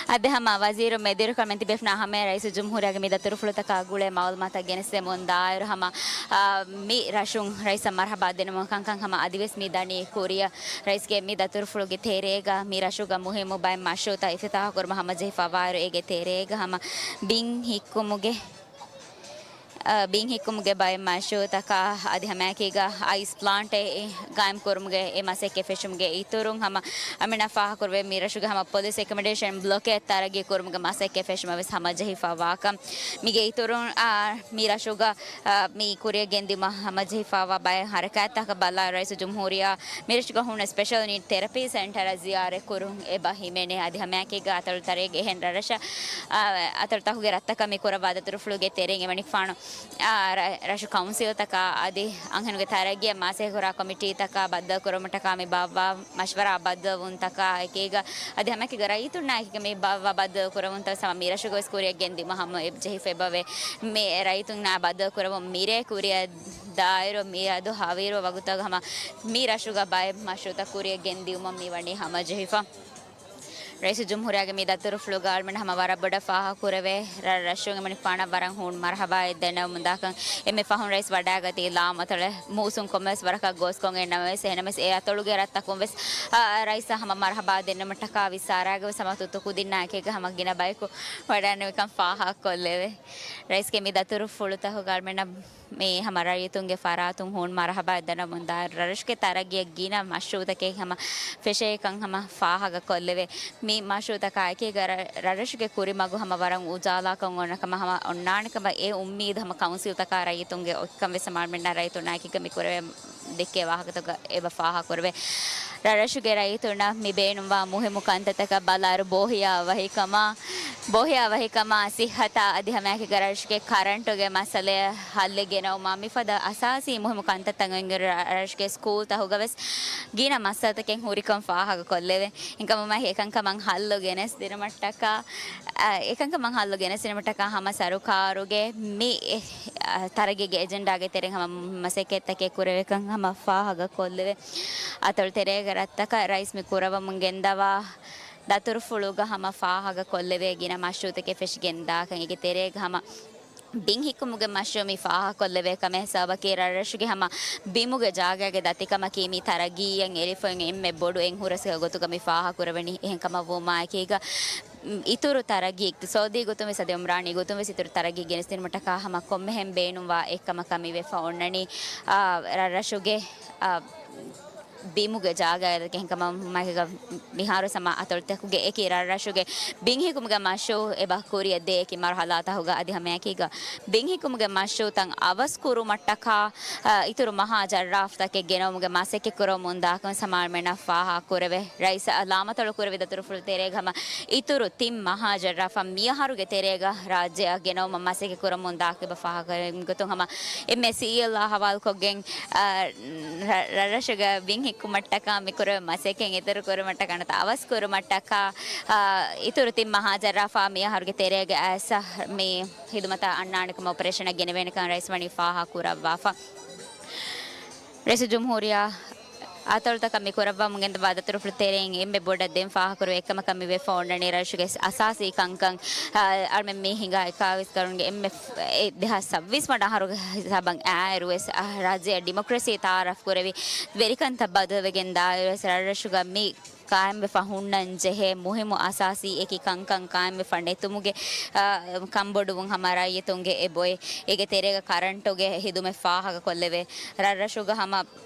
އަދި ހަމަ ވަޒީރު މެދުވެރިކޮށް އަޅުމެން ތިބޭފުނާ ހަމައަށް ރައީސުލްޖުމްހޫރިއްޔާގެ މި ދަތުރުފުޅުތަކާ ގުޅޭ މައުލޫމާތުތައް ގެނެސްދެމުން ދާއިރު ހަމަ، އާ، މި ރަށުން ރައީސަށް މަރުޙަބާ ދިނުމުގެ ކަންކަން ހަމަ އަދިވެސް މި ދަނީ ކުރިއަށް. ރައީސްގެ މި ދަތުރުފުޅުގެ ތެރޭގަ މި ރަށުގަ މުހިއްމު ބައެއް މަޝްރޫޢުތައް އިފްތިތާޙު ކުރުމަށް ހަމަޖެހިފަ ވާއިރު އޭގެ ތެރޭގަ ހަމަ ބިން ހިއްކުމުގެ ބިން ހިއްކުމުގެ ބައެއް މަޝްރޫއުތަކާ އަދި ހަމައެކީގަ އައިސް ޕްލާންޓެއް ގާއިމް ކުރުމުގެ އެ މަސައްކަތް ފެށުމުގެ އިތުރުން ހަމަ އަމިނަ ފާހަގަކުރެވޭ މި ރަށުގެ ހަމަ ޕޮލިސް އެކޮމޮޑޭޝަން ބްލޮކެއް ތަރައްގީ ކުރުމުގެ މަސައްކަތް ފެށުމަށް ވެސް ހަމަޖެހިފައިވާކަން. މީގެ އިތުރުން އާ، މި ރަށުގަ އާ، މި ކުރިއަށް ގެންދިއުމަށް ހަމަޖެހިފައިވާ ބައެއް ހަރަކާތްތަކަށް ބަލާ ރައީސު ޖުމްހޫރިއްޔާ މިރަށުގަ ހުންނަ ސްޕެޝަލް ނީޑް ތެރަޕީ ސެންޓަރަށް ޒިޔާރަތް ކުރުން އެބަ ހިމެނޭ. އަދި ހަމައެކީގަ އަތޮޅު ތަރައެއްގެ އެހެން ރަށްރަށަށް، އާ، އަތޮޅުތަކުގެ ރަށްތަކަށް މި ކުރައްވާ ދަތުރުފުޅުގެ ތެރެއިން އެމަނިކުފާނު، އާ، ރަ-، ރަށު ކައުންސިލްތަކާ އަދި އަންހެނުންގެ ތަރައްގީއަށް މަސައްކަތްކުރާ ކޮމިޓީތަކާ ބައްދަލުކުރުމަށްޓަކާ މި ބާއްވާ މަޝްވަރާ ބައްދަލުވުންތަކާ އެކީގަ އަދި ހަމައެކީގަ ރައްޔިތުންނާއެކީގަ މި ބާއްވާ ބައްދަލުކުރެވުންތައް ވެސް ހަމަ މި ރަށުގަ ވެސް ކުރިއަށް ގެންދިއުމަށް ހަމަ ޖެހިފަ އެބަވޭ. މި ރައްޔިތުންނާ ބައްދަލުކުރެވުން މިރޭ ކުރިއަށް ދާއިރު މިއަދު ހަވީރު ވަގުތުގަ ހަމަ މި ރަށުގަ ބައެއް މަޝްރޫއުތައް ކުރިއަށް ގެންދިއުމަށް މި ވަނީ ހަމަޖެހިފަ. ރައީސުލްޖުމްހޫރިއްޔާގެ މި ދަތުރުފުޅުގަ އަޅުގަނޑު ހަމަ ވަރަށް ބޮޑަށް ފާހަގަކުރެވޭ. ރަށްރަށުން އެމަނިކުފާނަށް ވަރަށް ހޫނު މަރުޙަބާއެއް ދެންނެވުމުންދާކަން. އެންމެ ފަހުން ރައީސް ވަޑައިގަތީ ލާމަތޮޅެއް މޫސުން ކޮންމެވެސް ވަރަކަށް ގޯސްކޮށް އިންނަމަވެސް، އެހެނަމެސް އެ އަތޮޅުގެ ރަށްތަކުން ވެސް، އާ، ރައީސަށް ހަމަ މަރުޙަބާ ދެންނެވުމަށްޓަކާ ވިއްސާރާގެ ވެސް ހަމަ ތުއްތު ކުދިންނާ އެކީގަ ހަމަ ގިނަ ބަޔަކު ވަޑައިގަންނަވިކަން ފާހަގަކޮށްލެވޭ. ރައީސްގެ މި ދަތުރުފުޅުތަކުގަ އަޅުގަނޑަށް މި ހަމަ ރައްޔިތުންގެ ފަރާތުން ހޫނު މަރުޙަބާ ދަންނަވަމުންދާ ރަށުގެ ތަރައްގީއަށް ގިނަ މަޝްރޫއުތަކެއް ހަމަ ފެށޭކަން ހަމަ ފާހަގަކޮށްލެވޭ. މި މަޝްރޫއުތަކާ އެކީގަ ރަ-، ރަށްރަށުގެ ކުރިމަގު ހަމަ ވަރަށް އުޖާލާކަން އޮންނަ ކަމަށް ހަމަ އޮންނާނެ ކަމަށް އެ އުއްމީދު ހަމަ ކައުންސިލްތަކާ ރައްޔިތުންގެ އޮތްކަން ވެސް ހަމަ އަޅުގަނޑަށް ރައްޔިތުންނާ އެކީގަ މި ކުރެވޭ ދެއްކޭ ވާހަކަތަކަށް އެބަ ފާހަގަކުރެވޭ. ރަށްރަށުގެ ރައްޔިތުންނަށް މި ބޭނުންވާ މުހިއްމު ކަންތައްތަކަށް ބަލާއިރު، ބޯހިޔާ ވަހިކަމާ، ބޯހިޔާ ވަހިކަމާ، ސިއްހަތާ އަދި ހަމައެކީގަ ރަށުގެ ކަރަންޓުގެ މައްސަލައަށް ހައްލެއް ގެނައުމާ މިފަދަ އަސާސީ މުހިއްމު ކަންތައްތައް އޮތް ރަށުގެ ސްކޫލްތަކުގަ ވެސް ގިނަ މައްސަލަތަކެއް ހުރިކަން ފާހަގަކޮށްލެވޭ. އެކަމަކު އެކަންކަމަށް ހައްލު ގެނެސްދިނުމަށްޓަކާ، އެކަންކަމަށް ހައްލު ގެނެސްދިނުމަށްޓަކާ ހަމަ ސަރުކާރުގެ މި ތަރައްގީގެ އެޖެންޑާގެ ތެރެއިން ހަމަ މަސައްކަތްތަކެއް ކުރެވޭކަން ހަމަ ފާހަގަކޮށްލެވޭ. އަތޮޅު ތެރޭގެ ރަށްތަކަށް ރައީސް މި ކުރައްވަމުން ގެންދަވާ ދަތުރުފުޅުގަ ހަމަ ފާހަގަކޮށްލެވޭ ގިނަ މަޝްރޫއުތަކެއް ފެށިގެންދާކަން. އޭގެ ތެރޭގަ ހަމަ ބިން ހިއްކުމުގެ މަޝްރޫއު މި ފާހަގަކޮށްލެވޭ ކަމެއް ހިސާބަކީ ރަށްރަށުގެ ހަމަ ބިމުގެ ޖާގައިގެ ދަތިކަމަކީ މި ތަރައްގީއަށް އެޅިފައި އެންމެ ބޮޑު އެއް ހުރަސްގެ ގޮތުގަ މި ފާހަގަކުރެވެނީ. އެހެންކަމަށްވުމާއެކީގަ، އިތުރު ތަރައްގީ، އިޤްތިޞާދީ ގޮތުން ވެސް އަދި އުމްރާނީ ގޮތުން ވެސް އިތުރު ތަރައްގީ ގެނެސްދިނުމަށްޓަކާ ހަމަ ކޮންމެހެން ބޭނުންވާ އެއްކަމަކަށް މި ވެފަ އޮންނަނީ. އާ، ރަށްރަށުގެ، އާ، ބިމުގެ ޖާގައެއް ކަމަށް މަގޭގަ މިހާރު ހަމަ އަތޮޅުތަކުގެ އެކި ރަށްރަށުގެ ބިން ހިއްކުމުގެ މަޝްރޫއު އެބަ ކުރިއަށް ދޭ އެކި މަރުހަލާތަކުގަ އަދި ހަމައެކީގަ ބިން ހިއްކުމުގެ މަޝްރޫއުތައް އަވަސް ކުރުމަށްޓަކާ، އަ، އިތުރު މަހާ ޖައްރާފްތަކެއް ގެނައުމުގެ މަސައްކަތް ކުރަމުން ދާކަން ހަމަ އަޅުގަނޑަށް ފާހަގަ ކުރެވޭ. ރައީސް ލާމަތޮޅު ކުރެވި ދަތުރުފުޅު ތެރޭގަ ހަމަ އިތުރު ތިން މަހާ ޖައްރާފް މިއަހަރުގެ ތެރޭގަ ރާއްޖެއަށް ގެނައުމަށް މަސައްކަތް ކުރަމުން ދާކަން އެބަ ފާހަގަ ކުރެވުނު ގޮތުން ހަމަ އެމްއޭސީއެލްއާ ހަވާލުކޮށްގެން، އަ، ރަށްރަށުގަ ބިން ހިއްކުމަށްޓަކާ މި ކުރެވޭ މަސައްކަތް އިތުރު ކުރުމަށްޓަކާ ނުވަތަ އަވަސް ކުރުމަށްޓަކާ، އަ، އިތުރު ތިން މަހާ ޖައްރާފް މިއަހަރުގެ ތެރޭގަ އައިސް މި ހިދުމަތަށް އަންނާނެ ކަމަށް އޮޕަރޭޝަނަށް ގެނެވޭނެ ކަމަށް ރައީސް ވަނީ ފާހަގަ ކުރައްވާފަ. ރައީސުލްޖުމްހޫރިއްޔާ އަތޮޅުތަކަށް މި ކުރައްވަމުން ގެންދަވާ ދަތުރުފުޅު ތެރެއިން އެންމެ ބޮޑަށް ދެން ފާހަގަކުރެވޭ އެއްކަމަކަށް މި ވެފަ އޮންނަނީ ރަށުގެ އަސާސީ ކަންކަން، އަ، އަޅުމެން މި ހިނގާ އެކާވީސް ކަރުންގެ އެންމެ ފް-، އެ ދެހާސް ސައްބީސް ވަނަ އަހަރުގެ ހިސާބަށް އައިއިރު ވެސް، އަ، ރާއްޖެއަށް ޑިމޮކްރަސީ ތައާރަފް ކުރެވި ވެރިކަންތައް ބަދަލުވެގެން ދާއިރު ވެސް ރަށްރަށުގަ މި ޤާއިމްވެފަ ހުންނަން ޖެހޭ މުހިއްމު އަސާސީ އެކި ކަންކަން ޤާއިމްވެފަ ނެތުމުގެ، އާ، ކަންބޮޑުވުން ހަމަ ރައްޔިތުންގެ އެބޮތް. އޭގެ ތެރޭގަ ކަރަންޓުގެ ހިދުމަތް ފާހަގަކޮށްލެވޭ. ރަށްރަށުގަ ހަމަ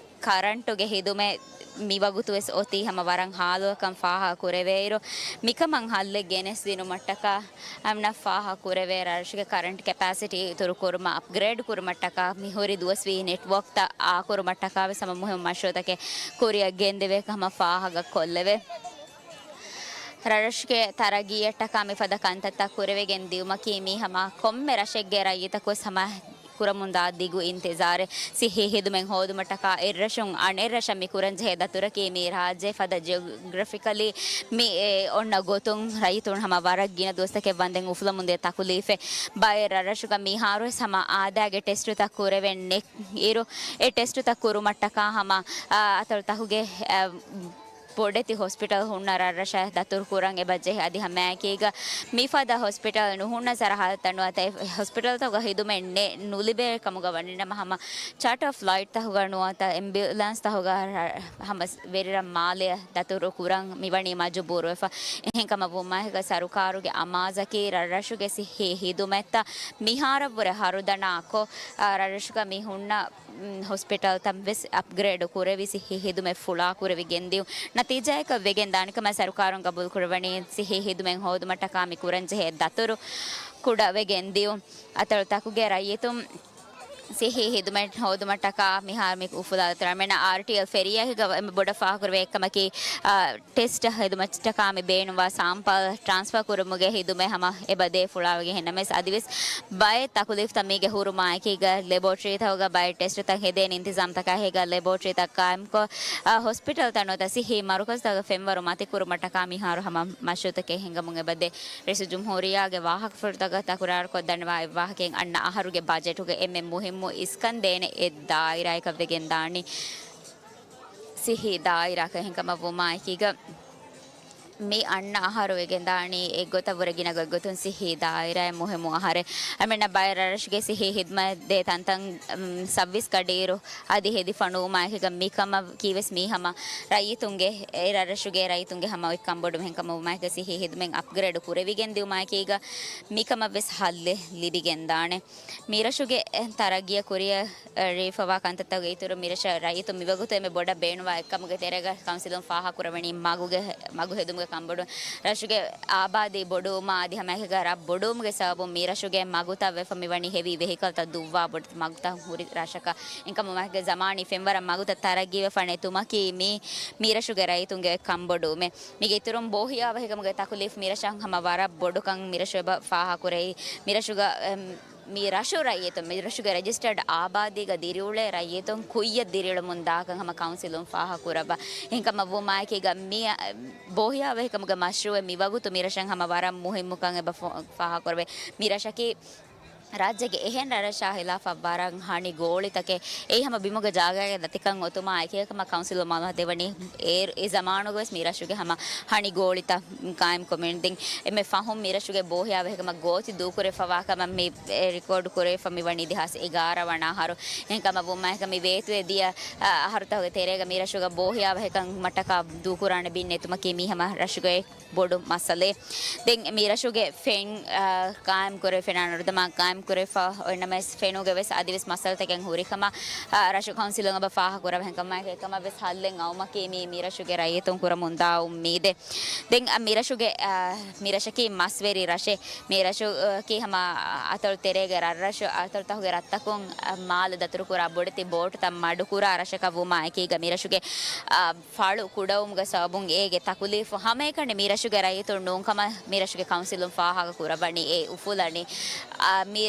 ކަރަންޓުގެ ހިދުމަތް މިވަގުތުވެސް އޮތީ ހަމަ ވަރަށް ހާލުވެކަން ފާހަގަކުރެވޭއިރު، މިކަމަށް ހައްލެއް ގެނެސްދިނުމަށްޓަކާ އަމިނަށް ފާހަގަކުރެވޭ. ރަށުގެ ކަރަންޓް ކެޕޭސިޓީ އިތުރުކުރުމަށް، އަޕްގްރޭޑް ކުރުމަށްޓަކާ، މިހުރި ދުވަސްވީ ނެޓްވޯކްތައް އާކުރުމަށްޓަކާވެސް ހަމަ މުހިއްމު މަޝްރޫއުތަކެއް ކުރިއަށް ގެންދެވޭ ކަމަށް ފާހަގަކޮށްލެވޭ. ރަށުގެ ތަރައްގީއަށްޓަކާ މިފަދަ ކަންތައްތައް ކުރެވިގެން ދިއުމަކީ މީ ހަމަ ކޮންމެ ރަށެއްގެ ރައްޔިތަކުވެސް ހަމަ ކުރަމުންދާ ދިގު އިންތިޒާރެއް. ސިއްހީ ހިދުމަތް ހޯދުމަށްޓަކާ އެއްރަށުން އަނެއްރަށަށް މި ކުރަންޖެހޭ ދަތުރަކީ މި ރާއްޖެ ފަދަ ޖިއޮގްރަފިކަލީ މި އެ އޮންނަ ގޮތުން ރައްޔިތުން ހަމަ ވަރަށް ގިނަ ދުވަސްތަކެއް ވަންދެން އުފުލަމުންދިޔަ ތަކުލީފެއް. ބައެއް ރަށްރަށުގަ މިހާރުވެސް ހަމަ އާދައިގެ ޓެސްޓުތައް ކުރެވެން ނެތް އިރު، އެ ޓެސްޓުތައް ކުރުމަށްޓަކާ ހަމަ، އާ، އަތޮޅުތަކުގެ، އާ، ބޮޑެތި ހޮސްޕިޓަލް ހުންނަ ރަށްރަށަށް ދަތުރު ކުރަން އެބަ ޖެހޭ. އަދި ހަމައެކީގަ މިފަދަ ހޮސްޕިޓަލް ނުހުންނަ ސަރަހައްދުތައް ނުވަތަ އެ ހޮސްޕިޓަލްތަކުގަ ޚިދުމަތް ނެ-، ނުލިބޭ ކަމުގަ ވަނީނަމަ ހަމަ ޗާޓާ ފްލައިޓްތަކުގަ ނުވަތަ އެމްބިއުލާންސްތަކުގަ ރަ-، ހަމަ ވެރިރަށް މާލެއަށް ދަތުރު ކުރަން މިވަނީ މަޖުބޫރުވެފަ. އެހެންކަމަށް ވުމާހެކަ ސަރުކާރުގެ އަމާޒަކީ ރަށްރަށުގެ ސިއްހީ ހިދުމަތްތައް މިހާރަށްވުރެ ހަރުދަނާކޮށް، އާ، ރަށްރަށުގަ މި ހުންނަ މް، ހޮސްޕިޓަލްތައް ވެސް އަޕްގްރޭޑު ކުރެވި، ސިއްހީ ހިދުމަތް ފުޅާ ކުރެވި ގެންދިއުން. ނަތީޖާއަކަށް ވެގެން ދާނެ ކަމަށް ސަރުކާރުން ގަބޫލު ކުރައްވަނީ ސިއްހީ ހިދުމަތް ހޯދުމަށްޓަކާ މި ކުރަން ޖެހޭ ދަތުރު ކުޑަ ވެގެން ދިއުން. އަތޮޅުތަކުގެ ރައްޔިތުން ސިއްހީ ހިދުމަތް ހޯދުމަށްޓަކާ މިހާރު މި އުފުލާ ދަތުރު އަޅަމެންނަށް އާރްޓީއެލް ފެރީއާއެކީގަ އެންމެ ބޮޑަށް ފާހަގަކުރެވޭ އެއްކަމަކީ، އާ، ޓެސްޓް ހިދުމަތްތަކާ މި ބޭނުންވާ ސާމްޕަލް ޓްރާންސްފާ ކުރުމުގެ ހިދުމަތް ހަމަ އެބަ ދޭ ފުޅާވެގެން ހެންނަމެސް އަދިވެސް ބައެއް ތަކުލީފްތައް މީގެ ހުރުމާއެކީގަ ލެބޯޓްރީތަކުގަ ބައެއް ޓެސްޓުތައް ހެދޭނެ އިންތިޒާމްތަކާ ހޭގަ ލެބޯޓްރީތައް ޤާއިމްކޮށް، އާ، ހޮސްޕިޓަލްތައް ނުވަތަ ސިއްހީ މަރުކަޒުތަކުގެ ފެންވަރު މަތިކުރުމަށްޓަކާ މިހާރު ހަމަ މަޝްރޫޢުތަކެއް ހިނގަމުން އެބަދޭ. ރައީސުލްޖުމްހޫރިއްޔާގެ ވާހަކަފުޅުތަކަށް ތަކުރާރުކޮށް ދަންނަވާ އެއްވާހަކައިން އަންނަ އަހަރުގެ ބަޖެޓުގެ އެންމެ މުހިއްމު އިސްކަން ދޭނެ އެއް ދާއިރާއަކަށް ވެގެން ދާނީ. ސިއްހީ ދާއިރާއަކަށް ހިނގަމަށް ވުމާއެކީގަ، މި އަންނަ އަހަރު ވެގެންދާނީ އެއްގޮތަށްވުރެ ގިނަ ގޮތްގޮތުން ސިއްހީ ދާއިރާއެއް މުހިއްމު އަހަރެއް. އަމެންނަށް ބައެއް ރަށްރަށުގެ ސިއްހީ ހިދުމަތް ދޭ ތަންތަން، އަމް، ސައްވީސް ގަޑިއިރު އަދި ހެދިފަ ނުވުމާއެކީގަ މިކަމަކީވެސް މީ ހަމަ ރައްޔިތުންގެ، އެ ރަށްރަށުގެ ރައްޔިތުންގެ ހަމަ އޮތް ކަންބޮޑުމެއް. ހެންކަމަށް ވުމާއެކީގަ ސިއްހީ ހިދުމަތް އަޕްގްރޭޑު ކުރެވިގެން ދިއުމާއެކީގަ މިކަމަށްވެސް ހައްލެއް ލިބިގެންދާނެ. މިރަށުގެ ތަރައްގީއަށް ކުރިއަށް ރީފަވާ ކަންތައްތަކުގެ އިތުރުން މިރަށަށް ރައްޔިތުން މިވަގުތު އެންމެ ބޮޑަށް ބޭނުންވާ އެއްކަމުގެ ތެރޭގަ ކައުންސިލުން ފާހަގަކުރައްވަނީ މަގުގެ، މަގު ހެދުމުގެ ކަންބޮޑުވުން. ރަށުގެ އާބާދީ ބޮޑުވުމާ އަދި ހަމައެކަނި ރަށް ބޮޑުވުމުގެ ސަބަބުން މިރަށުގެ މަގުތައް ވެފަ މިވަނީ ހެވީ ވެހިކަލްތައް ދުއްވާ ބޮޑެތި މަގުތައް ހުރި ރަށަކަށް. އެންކަމުމާ ޒަމާނީ ފެންވަރަށް މަގުތައް ތަރައްގީވެފަ ނެތުމަކީ މީ މިރަށުގެ ރައްޔިތުންގެ ކަންބޮޑުވުމެއް. މީގެ އިތުރުން ބޯހިޔާވަހިކަމުގެ ތަކުލީފް މިރަށަށް ހަމަ ވަރަށް ބޮޑުކަން މިރަށު އެބަ ފާހަގަކުރެއްވި. މިރަށުގަ، އެމް، މި ރަށު ރައްޔިތުން، މި ރަށުގެ ރެޖިސްޓަރޑް އާބާދީގަ ދިރިއުޅޭ ރައްޔިތުން ކުއްޔަށް ދިރިއުޅެމުން ދާކަން ހަމަ ކައުންސިލުން ފާހަގަކުރައްވާ. އެހެންކަމަށް ވުމާއެކީގަ މި، އަ، ބޯހިޔާވަހިކަމުގެ މަޝްރޫއެއް މިވަގުތު މިރަށަށް ހަމަ ވަރަށް މުހިއްމުކަން އެބަ ފޯ-، ފާހަގަކުރެވޭ. މި ރަށަކީ ރާއްޖޭގެ އެހެން ރަށްރަށާ ހިލާފަށް ވަރަށް ހަނި ގޯޅިތަކެއް. އެއީ ހަމަ ބިމުގެ ޖާގައިގެ ދަތިކަން އޮތުމާ އެކީ ކަމަށް ކައުންސިލުން މައުލޫމާތު ދެވަނީ. އޭރު އެ ޒަމާނުގަވެސް މި ރަށުގެ ހަމަ ހަނި ގޯޅިތައް ޤާއިމް ކޮމިއުން ދިން. އެންމެ ފަހުން މި ރަށުގެ ބޯހިޔާވަހިކަމަށް ގޯތި ދޫކުރެވިފަވާ ކަމަށް މި ރެކޯޑު ކުރެވިފަ މިވަނީ ދެހާސް އެގާރަ ވަނަ އަހަރު. އެހެންކަމަށް ވުމާއެކަ މި ވޭތުވެ ދިޔަ، އަ، އަހަރުތަކުގެ ތެރޭގަ މި ރަށުގަ ބޯހިޔާވަހިކަން މަށްޓަކާ ދޫކުރާނެ ބިން ނެތުމަކީ މީ ހަމަ ރަށުގެ ބޮޑު މައްސަލައެއް. ދެން މި ރަށުގެ ފެން، އާ، ޤާއިމް ކުރެވި، ފެނާ ނުރުދަމާ ޤާއިމް ކުރެވިފަ އޮތްނަމަވެސް، ފެނުގެ ވެސް އަދިވެސް މައްސަލަތަކެއް ހުރި ކަމަށް، އާ، ރަށު ކައުންސިލުން އެބަ ފާހަގަ ކުރައްވާ. އެހެންކަމުން އެކަމަށް ވެސް ހައްލެއް އައުމަކީ މީ، މި ރަށުގެ ރައްޔިތުން ކުރަމުންދާ އުއްމީދެއް. ދެން، އާ، މި ރަށުގެ، އާ، މި ރަށަކީ މަސްވެރި ރަށެއް. މި ރަށަކީ ހަމަ އަތޮޅު ތެރޭގެ ރަށްރަށު، އަތޮޅުތަކުގެ ރަށްތަކުން، އާ، މާލެ ދަތުރުކުރާ ބޮޑެތި ބޯޓުތައް މަޑުކުރާ ރަށަކަށް ވުމާ އެކީގަ މި ރަށުގެ، އާ، ފަޅު ކުޑަވުމުގެ ސަބަބުން އޭގެ ތަކުލީފު ހަމައެކަނި މި ރަށުގެ ރައްޔިތުން ނޫން ކަމަށް މި ރަށުގެ ކައުންސިލުން ފާހަގަ ކުރައްވަނީ އެ އުފުލަނީ. އާ، މި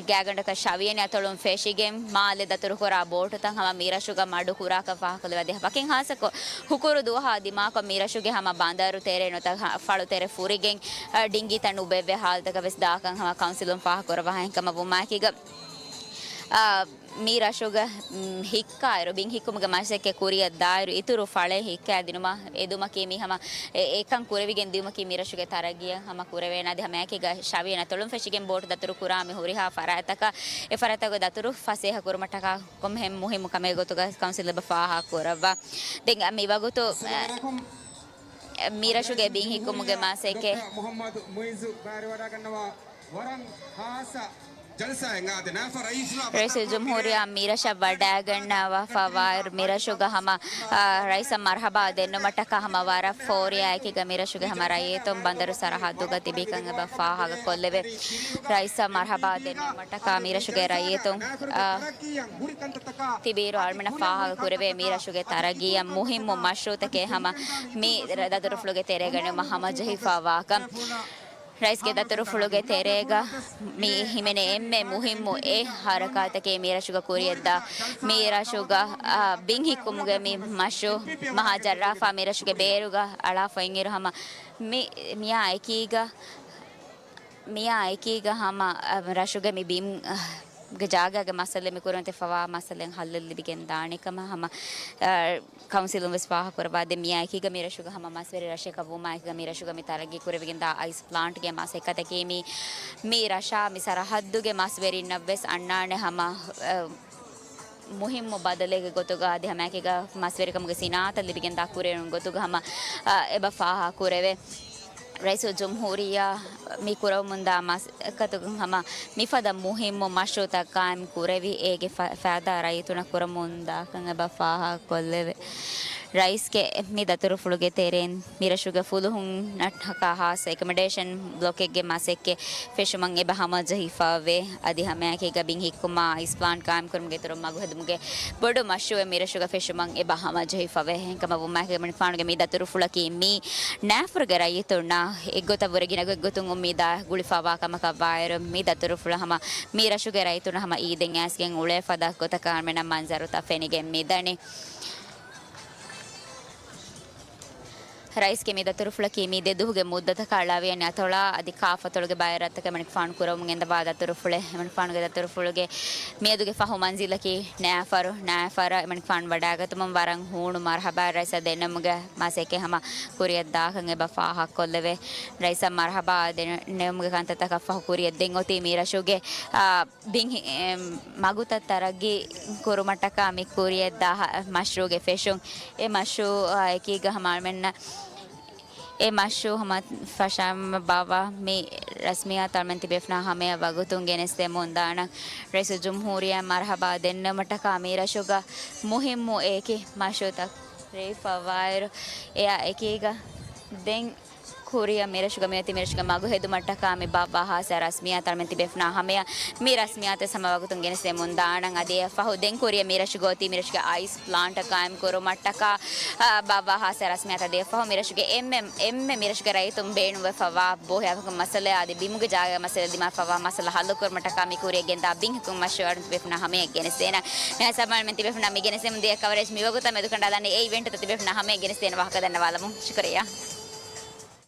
ގާތްގަނޑަކަށް ޝަވިޔަނި އަތޮޅުން ފެށިގެން މާލެ ދަތުރުކުރާ ބޯޓުތައް ހަމަ މި ރަށުގަ މަޑުކުރާކަށް ފާހަގަކޮށްލެވޭ. ވަކިން ހާއްސަކޮށް ހުކުރު ދުވަހާ ދިމާކޮށް މި ރަށުގެ ހަމަ ބަނދަރު ތެރޭ ނުވަތަ ފަޅު ތެރެ ފުރިގެން، އާ، ޑިންގީތައް ނުބޭއްވޭ ހާލަތަކަށް ވެސް ދާކަން ހަމަ ކައުންސިލުން ފާހަގަ ކުރައްވާ. އެހެންކަމަށް ވުމާއެކީގަ، އާ، މި ރަށުގަ، މް، ހިއްކާއިރު، ބިން ހިއްކުމުގެ މަސައްކަތް ކުރިއަށް ދާއިރު، އިތުރު ފަޅެއް ހިއްކާ ދިނުމަށް އެދުމަކީ މީ ހަމަ އެ، އެކަން ކުރެވިގެން ދިޔުމަކީ މި ރަށުގެ ތަރައްގީއަށް ހަމަ ކުރެވޭނެ. އަދި ހަމައެކީގަ ޝަވިޔަނި އަތޮޅުން ފެށިގެން ބޯޓު ދަތުރު ކުރާ މި ހުރިހާ ފަރާތްތަކަށް، އެ ފަރާތްތަކުގެ ދަތުރު ފަސޭހަ ކުރުމަށްޓަކާ ކޮންމެހެން މުހިއްމު ކަމެއް ގޮތުގަ ކައުންސިލް އެބަ ފާހަގަ ކުރައްވާ. ދެން މިވަގުތު، އަ، މި ރަށުގެ ބިން ހިއްކުމުގެ މަސައްކަތް. ރައީސުލްޖުމްހޫރިއްޔާ މިރަށަށް ވަޑައިގަންނަވާފަ ވާއިރު، މިރަށުގަ ހަމަ، އާ، ރައީސަށް މަރުހަބާ ދެންނުމަށްޓަކާ ހަމަ ވަރަށް ފޯރިއާއެކީގަ މިރަށުގެ ހަމަ ރައްޔިތުން ބަނދަރު ސަރަހައްދުގަ ތިބީކަން އެބަ ފާހަގަކޮށްލެވޭ. ރައީސަށް މަރުހަބާ ދެންނުމަށްޓަކާ މިރަށުގެ ރައްޔިތުން، އާ، ތިބިއިރު އަޅަމެންނަށް ފާހަގަކުރެވޭ މިރަށުގެ ތަރައްގީއަށް މުހިއްމު މަޝްރޫއުތަކެއް ހަމަ މި ދަތުރުފުޅުގެ ތެރޭގަ ނިމުމަށް ހަމަޖެހިފަވާކަން. ރައީސްގެ ދަތުރުފުޅުގެ ތެރޭގަ މި ހިމެނޭ އެންމެ މުހިއްމު އެއް ހަރަކާތަކީ މިރަށުގަ ކުރިއަށްދާ މި ރަށުގަ، އާ، ބިން ހިއްކުމުގެ މި މަޝްރޫއު މަހާ ޖައްރާފާ މިރަށުގެ ބޭރުގަ އަޅާފައިންއިރު ހަމަ މި، މިއާ އެކީގަ، މިއާ އެކީގަ ހަމަ، އާ، ރަށުގެ މި ބިން، އާ، ގެ ޖާގާގެ މައްސަލަ މި ކުރިމަތި ފަވާ މައްސަލައިން ހައްލެއް ލިބިގެން ދާނެ ކަމަށް ހަމަ، އަ، ކައުންސިލުން ވެސް ފާހަގަ ކުރައްވާ. ދެން މިއާ އެކީގަ މި ރަށުގަ ހަމަ މަސްވެރި ރަށެއް ކަމަށް ވުމާ އެކީގަ މި ރަށުގަ މި ތަރައްގީ ކުރެވިގެން ދާ އައިސް ޕްލާންޓްގެ މަސައްކަތަކީ މި، މި ރަށާ މި ސަރަހައްދުގެ މަސްވެރިންނަށް ވެސް އަންނާނެ ހަމަ، އަ، މުހިއްމު ބަދަލެއްގެ ގޮތުގަ އަދި ހަމައެކީގަ މަސްވެރިކަމުގެ ސިނާއަތަށް ލިބިގެންދާ ކުރިއެރުން ގޮތުގަ ހަމަ، އަ، އެބަ ފާހަގަ ކުރެވޭ. ރައީސުލްޖުމްހޫރިއްޔާ މި ކުރަމުންދާ މަސައްކަތުގަ ހަމަ މިފަދަ މުހިއްމު މަޝްރޫއުތައް ޤާއިމް ކުރެވި، އޭގެ ފަ-، ފައިދާ ރައްޔިތުންނަށް ކުރަމުންދާކަން އެބަ ފާހަގަކޮށްލެވޭ. ރައީސްގެ މި ދަތުރުފުޅުގެ ތެރެއިން މިރަށުގެ ފުލުހުންނަށްޓަކާ ހާއްސަ އެކޮމޮޑޭޝަން ބްލޮކެއްގެ މަސައްކަތް ފެށުމަށް އެބަ ހަމަޖެހިފަވޭ. އަދި ހަމައެކީގަ ބިން ހިއްކުމާ އައިސް ޕްލާންޓް ޤާއިމްކުރުމުގެ އިތުރުން މަގުހެދުމުގެ ބޮޑު މަޝްރޫއެއް މިރަށުގަ ފެށުމަށް އެބަ ހަމަޖެހިފަވޭ. އެހެންކަމަށް ވުމާ އެކީގަ އެމަނިކުފާނުގެ މި ދަތުރުފުޅަކީ މީ ނާފަރުގެ ރައްޔިތުންނަށް އެއްގޮތަށްވުރެ ގިނަ ގޮތްގޮތުން އުއްމީދާ ގުޅިފަވާ ކަމަކަށްވާއިރު، މި ދަތުރުފުޅަށް ހަމަ މި ރަށުގެ ރައްޔިތުންނަށް ހަމަ އީދެއް އައިސްގެން އުޅޭ ފަދަ ގޮތަކަށް އަންމެނަށް މަންޒަރުތައް ފެނިގެން މިދަނީ. ރައީސްގެ މި ދަތުރުފުޅަކީ މި ދެ ދުވަހުގެ މުއްދަތަކަށް ޅަވިޔަނި އަތޮޅާ އަދި ކާފަތޮޅުގެ ބައިވެރިރަށްތަކަށް އެމަނިކުފާނު ކުރަމުން ގެންދަވާ ދަތުރުފުޅެއް. އެމަނިކުފާނުގެ ދަތުރުފުޅުގެ މިއަދުގެ ފަހު މަންޒިލަކީ ނާފަރު. ނާފަރަށް އެމަނިކުފާނު ވަޑައިގަތުމުން ވަރަށް ހޫނު މަރުހަބާ ރައީސަށް ދެންނެވުމުގެ މަސައްކަތް ހަމަ ކުރިއަށް ދާކަން އެބަ ފާހަގަކޮށްލެވޭ. ރައީސަށް މަރުހަބާ ދެންނެވުމުގެ ކަންތައްތަކަށް ފަހު ކުރިއަށް ދެން އޮތީ މި ރަށުގެ، އާ، ބިން ހި-، އެ، މަގުތައް ތަރައްގީ ކުރުމަށްޓަކާ މި ކުރިއަށް ދާ ހަ-، މަޝްރޫއުގެ ފެށުން. އެ މަޝްރޫއާ އެކީގަ ހަމަ އަޅުމެންނަށް އެ މަޝްރޫއު ހަމަ ފަށަން ބާއްވާ މި ރަސްމިއްޔާތު އަޅުމެން ތިބޭފުޅުންނާ ހަމަޔަށް ވަގުތުން ގެނެސްދެމުން ދާނަން. ރައީސުލްޖުމްހޫރިއްޔާ މަރުހަބާ ދެންނެވުމަށްޓަކާ މި ރަށުގަ މުހިއްމު އެކި މަޝްރޫއުތައް ރޭވިފައިވާއިރު، އެއާ އެކީގަ ދެން ކުރިއަށް މިރަށުގަ މިއޮތީ މިރަށުގެ މަގު ހެދުމަށްޓަކާ މި ބާއްވާ ހާއްސަ ރަސްމިއްޔާތު އަޅުމެން ތިބޭފުޅުންނާ ހަމަޔަށް މި ރަސްމިއްޔާތު ހަމަ ވަގުތުން ގެނެސްދެމުން ދާނަން. އަދި އެއަށްފަހު ދެން ކުރިއަށް މިރަށުގަ އޮތީ މިރަށުގެ އައިސް ޕްލާންޓަށް ޤާއިމް ކުރުމަށްޓަކާ، އާ، ބާއްވާ ހާއްސަ ރަސްމިއްޔާތަށް ދިޔަފަހު މިރަށުގެ އެންމެ، އެންމެ މިރަށުގެ ރައްޔިތުން ބޭނުންވެފަވާ ބޯހިޔާވަހިކަމުގެ މައްސަލައާ އަދި ބިމުގެ ޖާގައިގެ މައްސަލަ ދިމާވެފަވާ މައްސަލަ ހައްލުކުރުމަށްޓަކާ މި ކުރިއަށް ގެންދާ ބިން ހިއްކުމުގެ މަޝްރޫއު އަޅުމެން ތިބޭފުޅުންނާ ހަމަޔަށް ގެނެސްދޭނަން. މިހާ ސަމާލުމެން ތިބޭފުޅުންނާ މި ގެނެސްދެމުން ދިޔަ ކަވަރޭޖް މިވަގުތަށް މެދުކަނޑާލާނީ. އެ އިވެންޓުތައް ތިބޭފުޅުންނާ ހަމަޔަށް ގެނެސްދޭނެ ވާހަކަ ދަންނަވާލަމުން. ޝުކުރިއްޔާ.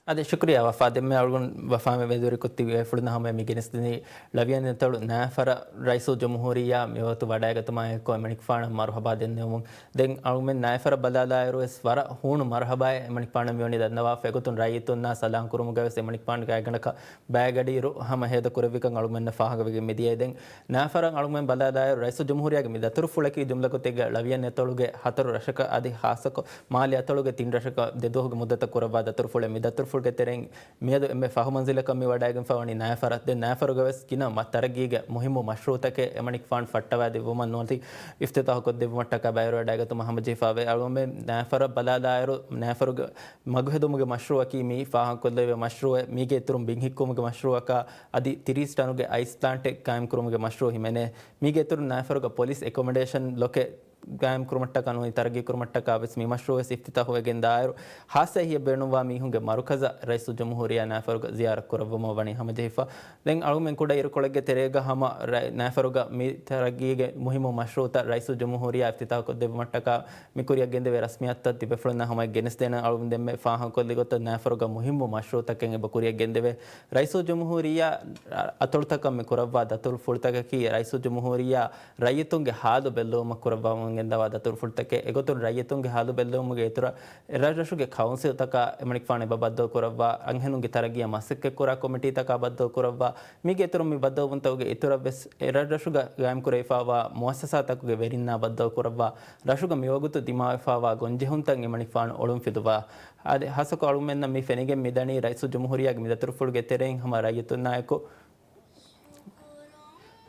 އަދި ޝުކުރިއްޔާ ވަފާ. ދެންމެ އަޅުގަނޑު ވަފާމެ ވެދުރިކޮށް ތިބޭފުޅުންނަށް ހަމަ މި ގެނެސްދިނީ ޅަވިޔަނި އަތޮޅު ނާފަރަށް ރައީސުލްޖުމްހޫރިއްޔާ މިވަގުތު ވަޑައިގަތުމާ އެއްކޮށް އެމަނިކުފާނަށް މަރުހަބާ ދެންނެވުމުން. ދެން އަޅުމެން ނާފަރަށް ބަލާލާއިރު ވެސް ވަރަށް ހޫނު މަރުހަބާއެއް އެމަނިކުފާނަށް މިވަނީ ދަންނަވާފަ. އެގޮތުން ރައްޔިތުންނާ ސަލާން ކުރުމުގައި ވެސް އެމަނިކުފާނުގެ އަނގަނަކަށް ބައިގަޑިއިރު ހަމަ ހޭދަކުރެއްވިކަން އަޅުމެންނަށް ފާހަގަވެގެން މިދިޔައީ. ދެން ނާފަރަށް އަޅުމެން ބަލާލާއިރު ރައީސުލްޖުމްހޫރިއްޔާގެ މި ދަތުރުފުޅަކީ ޖުމްލަކޮށް ތިއްގަ ޅަވިޔަނި އަތޮޅުގެ ހަތަރު ރަށަކަށް އަދި ހާއްސަކޮށް މާލެ އަތޮޅުގެ ތިން ރަށަކަށް ދެ ދުވަހުގެ މުއްދަތަށް ކުރައްވާ ދަތުރުފުޅެއް. މި ދަތުރުފުޅުގެ ތެރެއިން މިއަދު އެންމެ ފަހު މަންޒިލަކަށް މި ވަޑައިގެންފަ ވަނީ ނާފަރަށް. ދެން ނާފަރުގަ ވެސް ގިނަ މަ-، ތަރައްގީގެ މުހިއްމު މަޝްރޫއުތަކެއް އެމަނިކުފާނު ފައްޓަވާ ދެއްވުމަށް ނުވަތި އިފްތިތާހު ކޮށްދެއްވުމަށްޓަކާ ބައިވެރިވަޑައިގަތުމަށް ހަމަޖެހިފަވޭ. އަޅުގަނޑުމެން ނާފަރަށް ބަލާލާއިރު ނާފަރުގެ މަގުހެދުމުގެ މަޝްރޫއަކީ މި ފާހަގަކޮށްލެވޭ މަޝްރޫއެއް. މީގެ އިތުރުން ބިން ހިއްކުމުގެ މަޝްރޫއަކާ އަދި ތިރީސް ޓަނުގެ އައިސް ޕްލާންޓެއް ޤާއިމްކުރުމުގެ މަޝްރޫއު ހިމެނޭ. މީގެ އިތުރުން ނާފަރުގަ ޕޮލިސް އެކޮމޮޑޭޝަން ބްލޮކެއް ޤާއިމްކުރުމަށްޓަކާ ނޫނީ ތަރައްގީކުރުމަށްޓަކާ ވެސް މި މަޝްރޫއު ވެސް އިފްތިތާހުވެގެން ދާއިރު، ހާއްސަ އެހީއެއް ބޭނުންވާ މީހުންގެ މަރުކަޒަށް ރައީސުލްޖުމްހޫރިއްޔާ ނާފަރުގަ ޒިޔާރަތް ކުރައްވަމުން ވަނީ ހަމަޖެހިފަ. ދެން އަޅުގަނޑުމެން ކުޑަ އިރުކޮޅެއްގެ ތެރޭގަ ހަމަ ރަ-، ނާފަރުގަ މި ތަރައްގީގެ މުހިއްމު މަޝްރޫއުތައް ރައީސުލްޖުމްހޫރިއްޔާ އިފްތިތާހުކޮށްދެއްވުމަށްޓަކާ މި ކުރިއަށް ގެންދެވޭ ރަސްމިއްޔާތުތައް ތިބޭފުޅުންނާ ހަމަޔަށް ގެނެސްދޭނަން. އަޅުގަނޑުމެން ދެންމެ ފާހަގަކޮށްލި ގޮތަށް ނާފަރުގަ މުހިއްމު މަޝްރޫއުތަކެއް އެބަ ކުރިއަށް ގެންދެވޭ. ރައީސުލްޖުމްހޫރިއްޔާ އަތޮޅުތަކަށް މި ކުރައްވާ ދަތުރުފުޅުތަކަކީ ރައީސުލްޖުމްހޫރިއްޔާ ރައްޔިތުންގެ ހާލު ބެއްލެވުމަށް ކުރައްވަމުން ގެންދަވާ ދަތުރުފުޅުތަކެއް. އެގޮތުން ރައްޔިތުންގެ ހާލު ބެއްލެވުމުގެ އިތުރަށް އެރަށްރަށުގެ ކައުންސިލްތަކާ އެމަނިކުފާނު އެބަ ބައްދަލުކުރައްވާ، އަންހެނުންގެ ތަރައްގީއަށް މަސައްކަތްކުރާ ކޮމިޓީތަކާ ބައްދަލުކުރައްވާ، މީގެ އިތުރުން މި ބައްދަލުވުންތަކުގެ އިތުރަށް ވެސް އެރަށްރަށުގަ ގާއިމްކުރެވިފައިވާ މުއައްސަސާތަކުގެ ވެރިންނާ ބައްދަލުކުރައްވާ، ރަށުގަ މިވަގުތު ދިމާވެފައިވާ ގޮންޖެހުންތައް އެމަނިކުފާނު އޮޅުންފިލުވާ. އާދެ، ހާއްސަކޮށް އަޅުގަނޑުމެންނަށް މި ފެނިގެން މިދަނީ ރައީސުލްޖުމްހޫރިއްޔާގެ މި ދަތުރުފުޅުގެ ތެރެއިން ހަމަ ރައްޔިތުންނާއެކު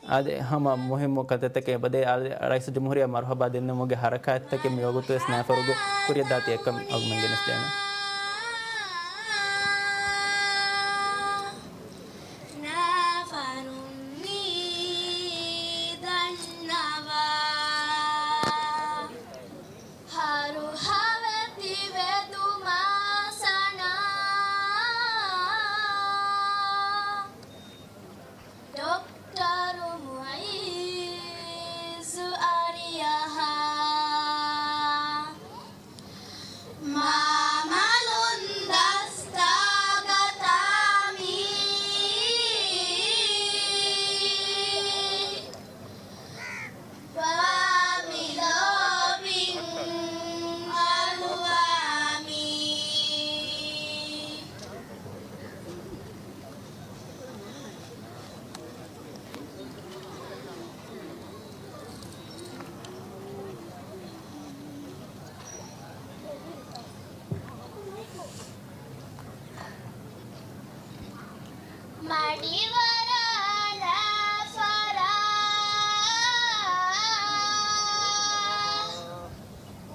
އާދެ، ހަމަ މުހިއްމު ކަންތައްތަކެއް އެބަދޭ. އާދެ، ރައީސުލްޖުމްހޫރިއްޔާ މަރުހަބާ ދެންނެވުމުގެ ހަރަކާތްތަކެއް މިވަގުތުވެސް ނާފަރުގެ ކުރިއަށްދާތީ އެއްކަން އަޅުގަނޑުމެން ގެނެސްދޭނަން. ނާފަރުން މި ދަންނަވާ، ހަރުހަވެ ތިބެދުމާ ސަނާ. ޑޮކްޓަރު މުޢިއްޒު އަރިޔަހާ، މާމާ މަޑިވަރާ ނާފަރާ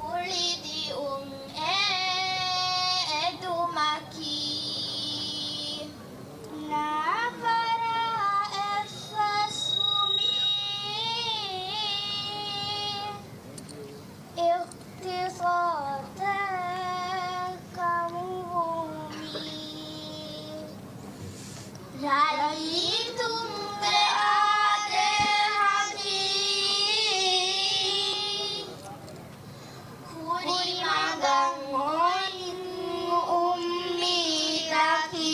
ގުޅިދިއުން އެދުމަކީ. ނާފަރާ އެއްފަސްވުމީ އިޚްތިޞާދަށް ކަންވުމީ. ރައްޔިތުންގެ އާދޭހަކީ ކުރިމަގަށް އޮތް އުއްމީދަކީ.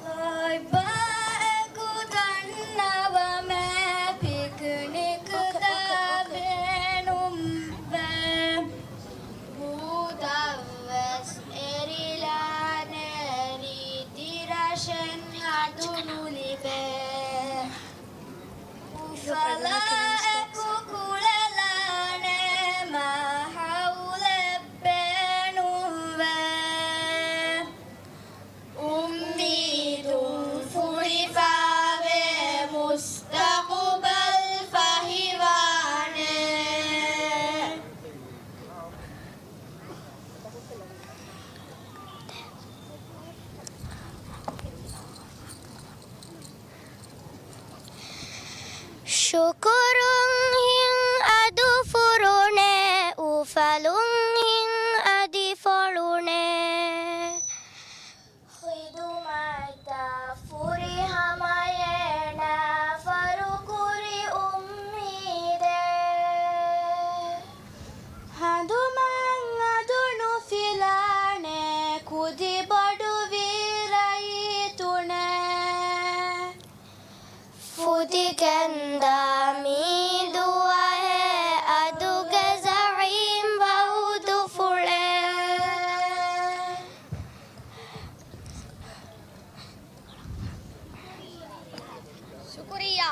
އާއި ބާއެކު ދަންނަވަމޭ ޕިކްނިކްތައް ބޭނުންވޭ. ބޫދަށްވެސް އެރިލާނެ ރީތި ރަށެއް ހަނދުނުލިބޭ. އުފަލާއެކު ކުޅެލާނެ މާހައުލެއް ބޭނުންވޭ. އުއްމީދުން ފުރިފާވޭ މުސްތަޤުބަލް ފަހިވާނެ. ޝުކުރުން ހިތް އަދު ފުރުނޭ، އުފަލުން ހިތް އަދި ފޮޅުނޭ. ޚިދުމަތްތައް ފުރިހަމަޔޭ ނާފަރު ކުރި އުއްމީދޭ. ހަނދުމަން އަދު ނުފިލާނެ ކުދި ބޮޑުވީ ރައްޔިތުނޭ. ފުދިގެންދާ މީ ދުވަހޭ އަދުގެ ޒަޢީމް ވައުދުފުޅޭ. ޝުކުރިއްޔާ.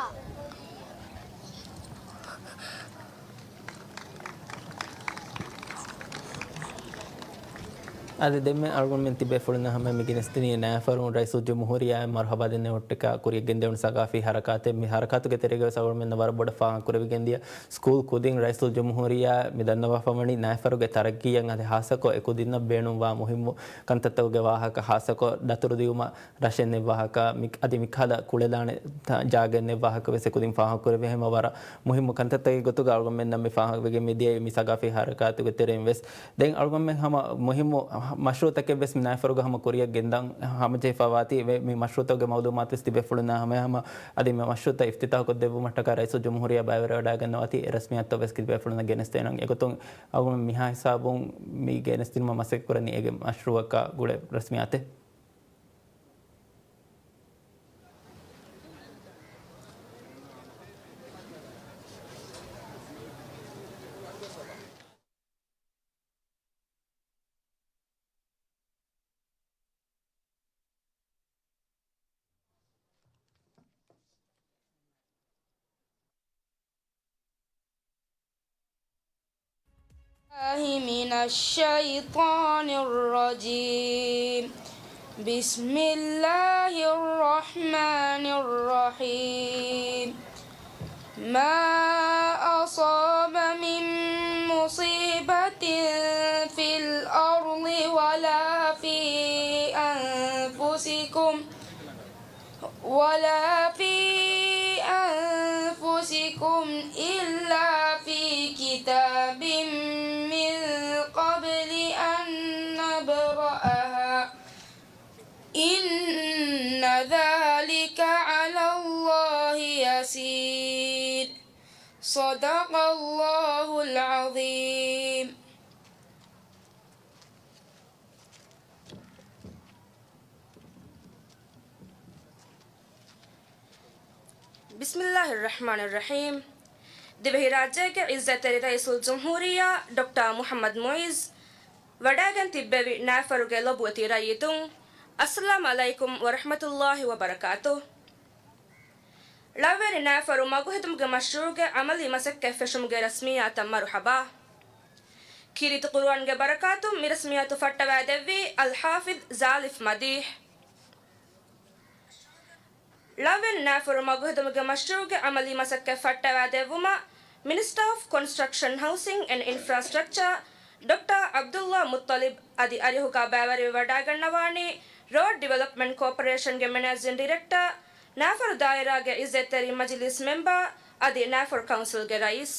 އަދި ދެންމެ އަޅުގަނޑުމެން ތިބޭފުޅުންނާ ހަމަޔަށް މި ގެނެސްދިނީ ނައިފަރުން ރައީސުލްޖުމްހޫރިއްޔާއަށް މަރުޙަބާ ދެންނެވުމަށްޓަކާ ކުރިއަށް ގެންދެވުނު ސަގާފީ ހަރަކާތެއް. މި ހަރަކާތުގެ ތެރޭގަވެސް އަޅުގަނޑުމެންނަށް ވަރަށް ބޮޑަށް ފާހަގަކުރެވިގެންދިޔަ ސްކޫލް ކުދިން ރައީސުލްޖުމްހޫރިއްޔާ މި ދަންނަވާފަވަނީ ނައިފަރުގެ ތަރައްގީއަށް އަދި ހާއްސަކޮށް އެކުދިންނަށް ބޭނުންވާ މުހިއްމު ކަންތައްތަކުގެ ވާހަކަ ހާއްސަކޮށް ދަތުރުދިއުމަށް ރަށެއް ނެއްވާހަކަ، މި-، އަދި މިކަހަލަ ކުޅެލާނެ ތަ-، ޖާގައެއް ނެއްވާހަކަ ވެސް އެކުދިން ފާހަގަކުރެވޭ ހަމަ ވަރަށް މުހިއްމު ކަންތައްތަކެއް ގޮތުގަ އަޅުގަނޑުމެންނަށް މި ފާހަގަވެގެން މިދިޔައީ މި ސަގާފީ ހަރަކާތުގެ ތެރެއިން ވެސް. ދެން އަޅުގަނޑުމެން ހަމަ މުހިއްމު މަޝްރޫޢުތަކެއް ވެސް މި ނައިފަރުގަ ހަމަ ކުރިއަށް ގެންދަން ހަމަޖެހިފަވާތީ. މި މަޝްރޫޢުތަކުގެ މައުލޫމާތު ވެސް ތިބޭފުޅުންނާ ހަމަޔަށް ހަމަ އަދި މި މަޝްރޫޢުތައް އިފްތިތާޙުކޮށްދެއްވުމަށްޓަކާ ރައީސުލްޖުމްހޫރިއްޔާ ބައިވެރިވަޑައިގަންނަވާތީ އެ ރަސްމިއްޔާތުތައް ވެސް ތިބޭފުޅުންނަށް ގެނެސްދޭނަން. އެގޮތުން އަޅުގަނޑު މިހާ ހިސާބުން މި ގެނެސްދިނުމަށް މަސައްކަތްކުރަނީ އޭގެ މަޝްރޫޢަކާ ގުޅޭ ރަސްމިއްޔާތެއް. الله من الشيطان الرجيم. بسم الله الرحمن الرحيم. ما أصاب من مصيبة في الأرض ولا في أنفسكم ولا في أنفسكم إلا في كتاب من قبل أن نبرأها إن ذلك على الله يسير. صدق الله العظيم. ބިސްމިއްލާހިއްރަޙްމާނިއްރަޙީމް. ދިވެހިރާއްޖޭގެ ޢިއްޒަތްތެރި ރައީސުލްޖުމްހޫރިއްޔާ ޑޮކްޓަރ މުޙައްމަދު މުޢިއްޒު ވަޑައިގެން ތިއްބެވި ނައިފަރުގެ ލޮބުވެތި ރައްޔިތުން، އައްސަލާމް ޢަލައިކުމް ވަރަޙްމަތުﷲި ވަބަރަކާތު. ޅަވިޔަނި ނައިފަރު މަގުހެދުމުގެ މަޝްރޫޢުގެ ޢަމަލީ މަސައްކަތް ފެށުމުގެ ރަސްމިއްޔާތަށް މަރުޙަބާ. ކީރިތި ޤުރުއާންގެ ބަރަކާތުން މި ރަސްމިއްޔާތު ފައްޓަވައިދެއްވީ އަލްޙާފިޡް ޒާލިފް މަދީޙް. ޅަވިޔަނި ނައިފަރު މަގުހެދުމުގެ މަޝްރޫޢުގެ ޢަމަލީ މަސައްކަތް ފައްޓަވައިދެއްވުމަށް މިނިސްޓަރ އޮފް ކޮންސްޓްރަކްޝަން، ހައުސިން އެންޑް އިންފްރާސްޓްރަކްޗާ ޑޮކްޓަރ ޢަބްދުﷲ މުއްޠަލިބް އަދި އަރިހުގަ ބައިވެރިވެވަޑައިގަންނަވާނީ ރޯޑް ޑިވެލޮޕްމަންޓް ކޯޕަރޭޝަންގެ މެނޭޖިން ޑިރެކްޓަރ، ނައިފަރު ދާއިރާގެ ޢިއްޒަތްތެރި މަޖިލީސް މެމްބަރ އަދި ނައިފަރު ކައުންސިލްގެ ރައީސް.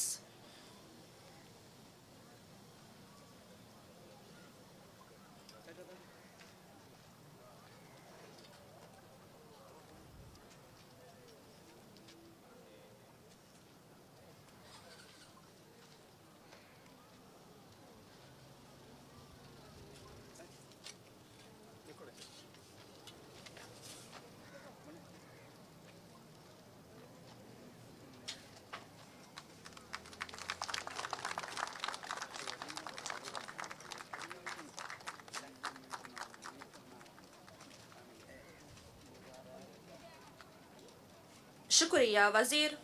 ޝުކުރިއްޔާ ވަޒީރު.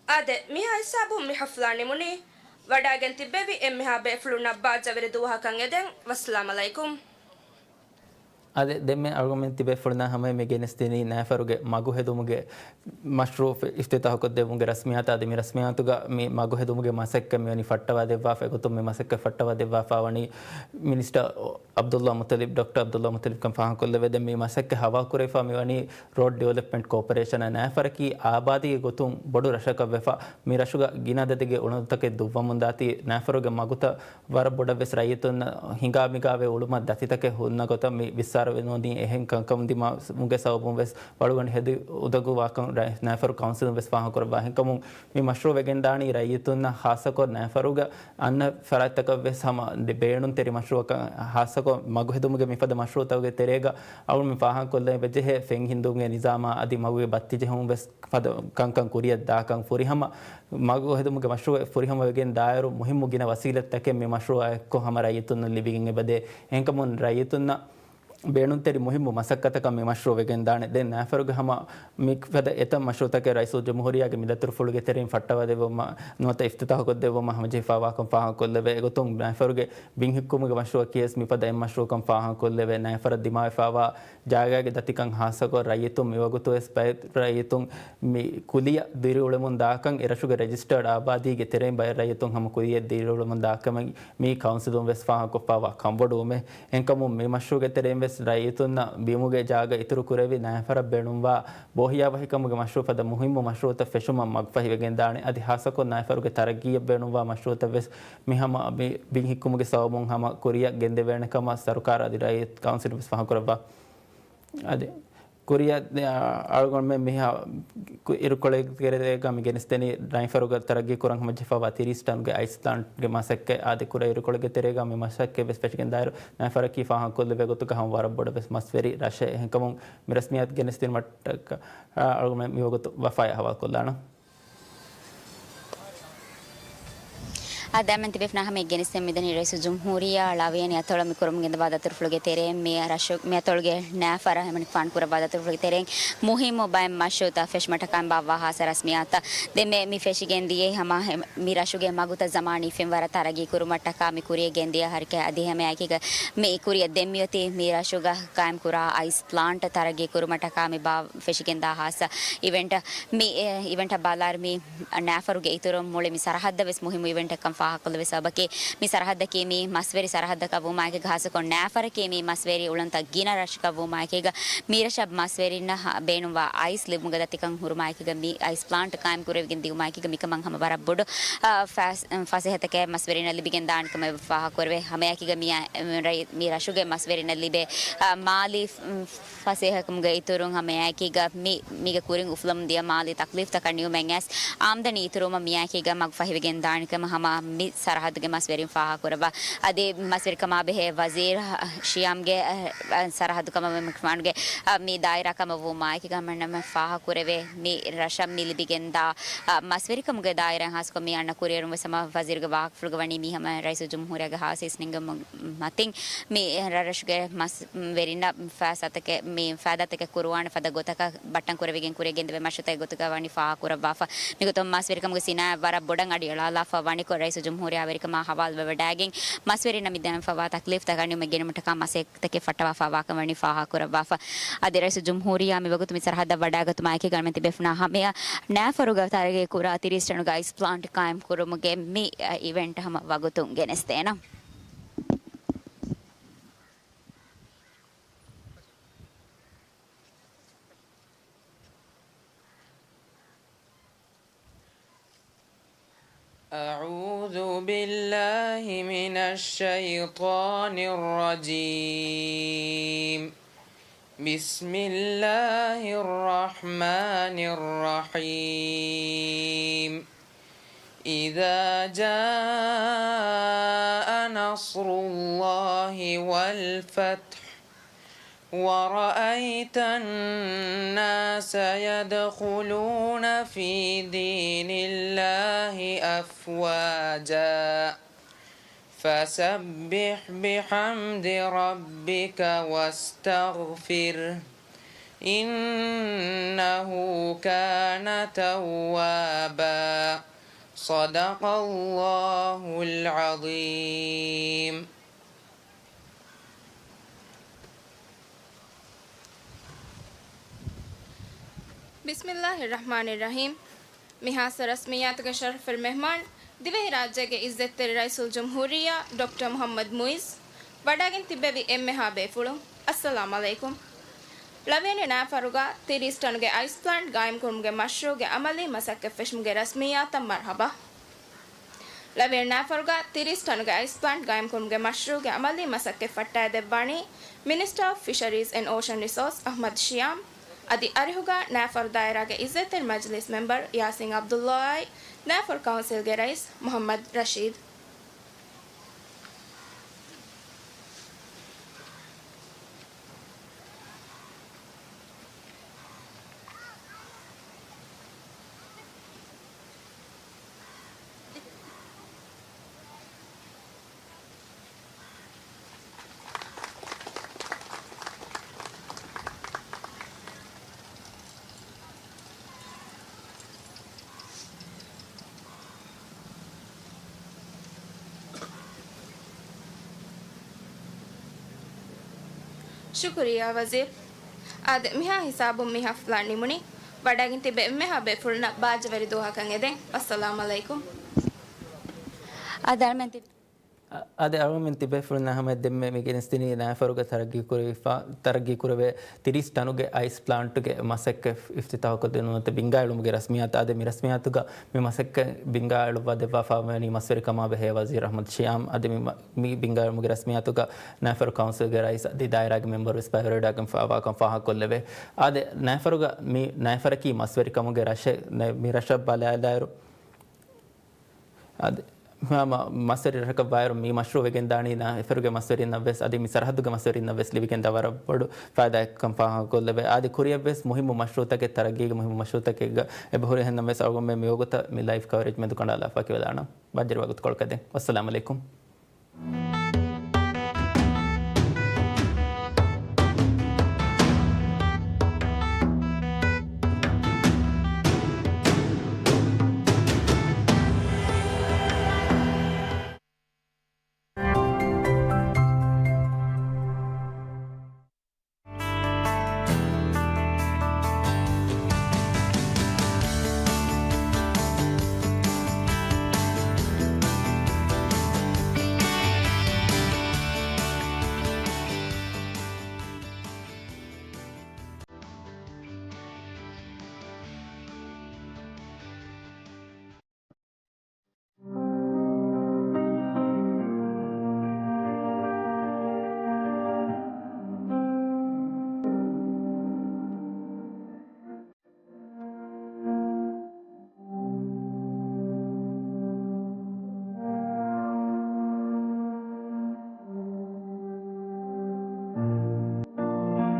އާދެ، މިހާ ހިސާބުން މި ޙަފްލާ ނިމުނީ. ވަޑައިގެން ތިއްބެވި އެންމެހާ ބޭފުޅުންނަށް ބާއްޖަވެރި ދުވަހަކަށް އެދެން. ވައްސަލާމް ޢަލައިކުމް. އާދެ، ދެންމެ އަޅުގަނޑުމެން ތިބޭފުޅުންނާ ހަމަޔަށް މި ގެނެސްދިނީ ނައިފަރުގެ މަގު ހެދުމުގެ މަޝްރޫޢު އިފްތިތާޙުކޮށްދެއްވުމުގެ ރަސްމިއްޔާތަށް. އަދި މި ރަސްމިއްޔާތުގަ މި މަގު ހެދުމުގެ މަސައްކަތް މިވަނީ ފައްޓަވާދެއްވާފަ. އެގޮތުން މި މަސައްކަތް ފައްޓަވާދެއްވާފަ ވަނީ މިނިސްޓަރ ޢަބްދުﷲ މުއްޠަލިބް، ޑޮކްޓަރ ޢަބްދުﷲ މުއްޠަލިބް ކަން ފާހަގަކޮށްލެވޭ. ދެން މި މަސައްކަތް ހަވާލުކުރެވިފަ މިވަނީ ރޯޑް ޑިވެލޮޕްމަންޓް ކޯޕަރޭޝަނާ. ނައިފަރަކީ އާބާދީގެ ގޮތުން ބޮޑު ރަށަކަށް ވެފަ، މި ރަށުގަ ގިނަ އަދަދެއްގެ އުޅަނދުތަކެއް ދުއްވަމުންދާތީ، ނައިފަރުގެ މަގުތައް ވަރަށް ބޮޑަށް ވެސް ރައްޔިތުންނަށް ހިނގާ މިގާވެ އުޅުމަށް ދަތިތަކެއް ހުންނަ ގޮތަށް މި ވިއްސާރަ ނުވަނީ. އެހެން ކަންކަން ދިމާވުމުގެ ސަބަބުން ވެސް ވަޅުގަނޑު ހެދި އުނދަގޫވާކަން ރައި-، ނައިފަރު ކައުންސިލުން ވެސް ފާހަގަކުރައްވާ. އެހެންކަމުން މި މަޝްރޫޢު ވެގެންދާނީ ރައްޔިތުންނަށް ޚާއްޞަކޮށް ނައިފަރުގަ އަންނަ ފަރާތްތަކަށް ވެސް ހަމަ ދެ-، ބޭނުންތެރި މަޝްރޫޢަކަށް، ޚާއްޞަކޮށް މަގު ހެދުމުގެ މިފަދަ މަޝްރޫޢުތަކުގެ ތެރޭގަ އަޅުގަނޑު މި ފާހަގަކޮށްލަން އެބަޖެހޭ ފެން ހިންދުމުގެ ނިޒާމާ އަދި މަގުގެ ބައްތި ޖެހުން ވެސް ފަދަ ކަންކަން ކުރިއަށް ދާކަން ފުރިހަމަ، މަގު ހެދުމުގެ މަޝްރޫޢެއް ފުރިހަމަ ވެގެން ދާއިރު މުހިއްމު ގިނަ ވަސީލަތްތަކެއް މި މަޝްރޫޢާ އެއްކޮށް ހަމަ ރައްޔިތުންނަށް ލިބިގެން އެބަދޭ. އެހެންކަމުން ރައްޔިތުންނަށް ބޭނުންތެރި މުހިއްމު މަސައްކަތަކަށް މި މަޝްރޫޢު ވެގެން ދާނެ. ދެން ނައިފަރުގެ ހަމަ މިފަދަ އެތައް މަޝްރޫޢުތަކެއް ރައީސުލްޖުމްހޫރިއްޔާގެ މި ދަތުރުފުޅުގެ ތެރެއިން ފައްޓަވާދެއްވުމަށް ނުވަތަ އިފްތިތާޙުކޮށްދެއްވުމަށް ހަމަޖެހިފައިވާކަން ފާހަގަކޮށްލެވޭ. އެގޮތުން ނައިފަރުގެ ބިން ހިއްކުމުގެ މަޝްރޫޢަކީވެސް މިފަދަ އެއް މަޝްރޫޢަކަން ފާހަގަކޮށްލެވޭ. ނައިފަރަށް ދިމާވެފައިވާ ޖާގައިގެ ދަތިކަން ހާއްސަކޮށް ރައްޔިތުން މިވަގުތުވެސް ބައެއް ރައްޔިތުން މި ކުލިއަށް ދިރިއުޅެމުން ދާކަން އެރަށުގެ ރެޖިސްޓާޑް އާބާދީގެ ތެރެއިން ބައެއް ރައްޔިތުން ހަމަ ކުލިއަށް ދިރިއުޅެމުން ދާކަމެއް މީ ކައުންސިލުން ވެސް ފާހަގަކޮށްފައިވާ ކަންބޮޑުވުމެއް. އެހެންކަމުން މި މަޝްރޫޢުގެ ތެރެއިން ވެސް ރައްޔިތުންނަށް ބިމުގެ ޖާގަ އިތުރު ކުރެވި ނައިފަރަށް ބޭނުންވާ ބޯހިޔާވަހިކަމުގެ މަޝްރޫޢު ފަދަ މުހިއްމު މަޝްރޫޢުތައް ފެށުމަށް މަގުފަހިވެގެންދާނެ. އަދި ހާއްސަކޮށް ނައިފަރުގެ ތަރައްގީއަށް ބޭނުންވާ މަޝްރޫޢުތައް ވެސް މި ހަމަ މި ބިން ހިއްކުމުގެ ސަބަބުން ހަމަ ކުރިއަށް ގެންދެވޭނެ ކަމަށް ސަރުކާރު އަދި ރައްޔިތު ކައުންސިލުން ވެސް ފާހަގަކުރައްވާ. އަދި ކުރިއަށް އަޅުގަނޑުމެން މިހާ އިރުކޮޅެއްގެ ތެރޭގަ މި ގެނެސްދެނީ ނައިފަރުގަ ތަރައްގީ ކުރަން ހަމަޖެހިފައިވާ ތިރީސް ޓަނުގެ އައިސް ޕްލާންޓްގެ މަސައްކަތް. އާދެ، ކުރެ އިރުކޮޅެއްގެ ތެރޭގަ މި މަސައްކަތް ވެސް ފެށިގެން ދާއިރު ނައިފަރަކީ ފާހަގަކޮށްލެވޭ ގޮތުގަ ހަމަ ވަރަށް ބޮޑަށް ވެސް މަސްވެރި ރަށެއް. އެހެންކަމުން މި ރަސްމިއްޔާތު ގެނެސްދިނުމަށްޓަކާ އަޅުގަނޑުމެން މިވަގުތު ވަފާޔާ ހަވާލުކޮށްލާނަން. އާދެ، އަޅުގަނޑުމެން ތިބޭފުޅުންނާ ހަމަޔަށް ގެނެސްދެން މިދަނީ ރައީސުލްޖުމްހޫރިއްޔާ ޅަވިޔަނި އަތޮޅަށް މި ކުރަމުން ގެންދަވާ ދަތުރުފުޅުގެ ތެރެއިން މި ރަށު، މި އަތޮޅުގެ ނައިފަރަށް ހަމަ ފާން ކުރައްވާ ދަތުރުފުޅުގެ ތެރެއިން މުހިއްމު ބައެއް މަޝްރޫޢުތައް ފެށުމަށްޓަކާ ބާއްވާ ހާއްސަ ރަސްމިއްޔާތައް. ދެން މި، މި ފެށިގެން ދިޔައީ ހަމަ މި ރަށުގެ މަގުތައް ޒަމާނީ ފެންވަރަށް ތަރައްގީ ކުރުމަށްޓަކާ މި ކުރިއަށް ގެންދިޔަ ހަރަކާތް. އަދި ހަމައެކީގަ މި ކުރިއަށް ދެން މިއޮތީ މި ރަށުގަ ޤާއިމް ކުރާ އައިސް ޕްލާންޓް ތަރައްގީ ކުރުމަށްޓަކާ މި ބާ ފެށިގެންދާ ހާއްސަ އިވެންޓް. މި، އެ، އިވެންޓަށް ބަލާއިރު މި ނައިފަރުގެ އިތުރުން މުޅި މި ސަރަހައްދަށް ވެސް މުހިއްމު އިވެންޓެއްކަން ފާހަގަކޮށްލެވޭ. ސަބަބަކީ މި ސަރަހައްދަކީ މި މަސްވެރި ސަރަހައްދަކަށް ވުމާއެކީގަ، ހާއްސަކޮށް ނައިފަރަކީ މި މަސްވެރި އުޅަނދުތައް ގިނަ ރަށަކަށް ވުމާއެކީގަ، މި ރަށަށް މަސްވެރިންނަށް ބޭނުންވާ އައިސް ލިބުމުގެ ދަތިކަން ހުރުމާއެކީގަ، މި އައިސް ޕްލާންޓް ޤާއިމް ކުރެވިގެން ދިއުމާއެކީގަ މިކަމަށް ހަމަ ވަރަށް ބޮޑު، އާ، ފަސް-، ފަސޭހަތަކެއް މަސްވެރިންނަށް ލިބިގެން ދާނެ ކަމަށް ފާހަގަކުރެވޭ. ހަމައެކީގަ މި، އާ، ރައްޔި-، މި ރަށުގެ މަސްވެރިންނަށް ލިބޭ، އާ، މާލީ ފަސޭހަކަމުގެ އިތުރުން ހަމައެކީގަ މި، މީގެ ކުރިން އުފުލަމުން ދިޔަ މާލީ ތަކްލީފްތަކަށް ނިމުމެއް އައިސް އާމްދަނީ އިތުރުވުމަށް މިއާއެކީގަ މަގު ފަހިވެގެން ދާނެ ކަމަށް ހަމަ މި ސަރަހައްދުގެ މަސްވެރިން ފާހަގަކުރައްވާ. އަދި މަސްވެރިކަމާ ބެހޭ ވަޒީރު ޝިޔާމްގެ، އަ، ސަރަހައްދު ކަމަށް މި މުކުމާނުގެ، އަ، މި ދާއިރާ ކަމަށް ވުމާއެކީގަ ހަމަނަމަ ފާހަގަކުރެވޭ. މި ރަށަށް މި ލިބިގެންދާ، އަ، މަސްވެރިކަމުގެ ދާއިރާއިން ހާއްސަކޮށް މި އަންނަ ކުރިއެރުން ވެސް ހަމަ ވަޒީރުގެ ވާހަކަފުޅުގަ ވަނީ މީ ހަމަ ރައީސުލްޖުމްހޫރިއްޔާގެ ހާއްސަ އިސްނެންގެ މަ-، މަތިން މި ރަށުގެ މަސް ވެރިންނަށް ފައިސާތަކެއް، މި ފައިދާތަކެއް ކުރުވާނެ ފަދަ ގޮތަކަށް ބައްޓަން ކުރެވިގެން ކުރިއަށް ގެންދެވޭ މަޝްރޫޢުތަކެއް ގޮތުގަ ވަނީ ފާހަގަކުރައްވާފަ. މިގޮތުން މަސްވެރިކަމުގެ ސިނާއަތް ވަރަށް ބޮޑަށް އަޑިއަޅާލާފަ ވަނިކޮށް، ރައީސުލްޖުމްހޫރިއްޔާ ވެރިކަމާ ހަވާލުވެވަޑައިގެން މަސްވެރިންނަށް މި ދެންފަވާ ތަކްލީފްތައް ގަނެވުމަށް ގެނުމަށްޓަކާ މަސައްކަތްތަކެއް ފައްޓަވާފަ ވާކަން ވަނީ ފާހަގަކުރައްވާފަ. އަދި ރައީސުލްޖުމްހޫރިއްޔާ މިވަގުތު މި ސަރަހައްދަށް ވަޑައިގަތުމާއެކީ ގަނެމެން ތިބޭފުޅުންނާ ހަމަޔަށް ނައިފަރުގަ ތަރައްގީ ކުރާ ތިރީސް ޓަނުގެ އައިސް ޕްލާންޓް ޤާއިމް ކުރުމުގެ މި އިވެންޓް ހަމަ ވަގުތުން ގެނެސްދޭނަން. أعوذ بالله من الشيطان الرجيم. بسم الله الرحمن الرحيم. إذا جاء نصر الله والفتح ورأيت الناس يدخلون في دين الله أفواجا فسبح بحمد ربك واستغفره إنه كان توابا. صدق الله العظيم. بسم الله الرحمن الرحيم. މި ހާއްސަ ރަސްމިއްޔާތުގެ ޝަރަފުވެރި މެހްމާން، ދިވެހިރާއްޖޭގެ އިއްޒަތްތެރި ރައީސުލްޖުމްހޫރިއްޔާ ޑޮކްޓަރ މުޙައްމަދު މުޢިއްޒު، ވަޑައިގެން ތިއްބެވި އެންމެހާ ބޭފުޅުން، އައްސަލާމް ޢަލައިކުމް. ޅަވިޔަނި ނައިފަރުގަ ތިރީސް ޓަނުގެ އައިސް ޕްލާންޓް ގާއިމްކުރުމުގެ މަޝްރޫޢުގެ ޢަމަލީ މަސައްކަތް ފެށުމުގެ ރަސްމިއްޔާތަށް މަރުޙަބާ. ޅަވިޔަނި ނައިފަރުގަ ތިރީސް ޓަނުގެ އައިސް ޕްލާންޓް ގާއިމްކުރުމުގެ މަޝްރޫޢުގެ ޢަމަލީ މަސައްކަތް ފައްޓައިދެއްވާނީ މިނިސްޓަރ އޮފް ފިޝަރީޒް އެންޑް އޯޝަން ރިސޯސް އަޙްމަދު ޝިޔާމް، އަދި އަރިހުގަ ނައިފަރު ދާއިރާގެ އިއްޒަތްތެރި މަޖިލީސް މެމްބަރު ޔާސިން ޢަބްދުﷲ އާއި ނައިފަރު ކައުންސިލްގެ ރައީސް މުޙައްމަދު ރަޝީދު. ޝުކުރިއްޔާ ވަޒީރު. އާދެ، މިހާ ހިސާބުން މި ހަފްލާ ނިމުނީ. ވަޑައިގެން ތިބެ އެންމެހާ ބޭފުޅުންނަށް ބާއްޖަވެރި ދުވަހަކަށް އެދެން. އައްސަލާމް ޢަލައިކުމް. އާދެ، އަޅުމެން ތި- އަ-، އާދެ، އަޅުމެން ތިބޭފުޅުންނާ ހަމަޔަށް ދެންމެ މި ގެނެސްދިނީ ނައިފަރުގަ ތަރައްގީ ކުރެވިފަ-، ތަރައްގީ ކުރެވޭ ތިރީސް ޓަނުގެ އައިސް ޕްލާންޓުގެ މަސައްކަތް އިފްތިތާޙުކޮށްދިނުމަށް ބިންގާ އެޅުމުގެ ރަސްމިއްޔާތު. އާދެ، މި ރަސްމިއްޔާތުގަ މި މަސައްކަތް ބިންގާ އެޅުއްވާ ދެއްވާފަ ވަނީ މަސްވެރިކަމާ ބެހޭ ވަޒީރު އަޙްމަދު ޝިޔާމް. އަދި މި މަ-، މި ބިންގާ އެޅުމުގެ ރަސްމިއްޔާތުގަ ނައިފަރު ކައުންސިލްގެ ރައީސް އަދި ދާއިރާގެ މެމްބަރު ވެސް ބައިވެރިވެވަޑައިގެންފަ ވާކަން ފާހަގަކޮށްލެވޭ. އާދެ، ނައިފަރުގަ މި ނައިފަރަކީ މަސްވެރިކަމުގެ ރަށެއް. ނަ-، މި ރަށަށް ބަލާލާއިރު، އާދެ، ހަމަ މަސްވެރި ރަށަކަށް ވާއިރު މި މަޝްރޫޢު ވެގެންދާނީ ނައިފަރުގެ މަސްވެރިންނަށް ވެސް އަދި މި ސަރަހައްދުގެ މަސްވެރިންނަށް ވެސް ލިބިގެންދާ ވަރަށް ބޮޑު ފައިދާއެއްކަން ފާހަގަކޮށްލެވޭ. އާދެ، ކުރިއަށް ވެސް މުހިއްމު މަޝްރޫޢުތަކެއް، ތަރައްގީގެ މުހިއްމު މަޝްރޫޢުތަކެއްގަ އެބަހުރި. އެހެންނަމަވެސް އަޅުގަނޑުމެން މިވަގުތަށް މި ލައިވް ކަވަރޭޖް މެދުކަނޑާލާފަ ވަކިވެލާނަން. ބައްޖަވެރި ވަގުތުކޮޅަކަށް ދެން. ވައްސަލާމް ޢަލައިކުމް.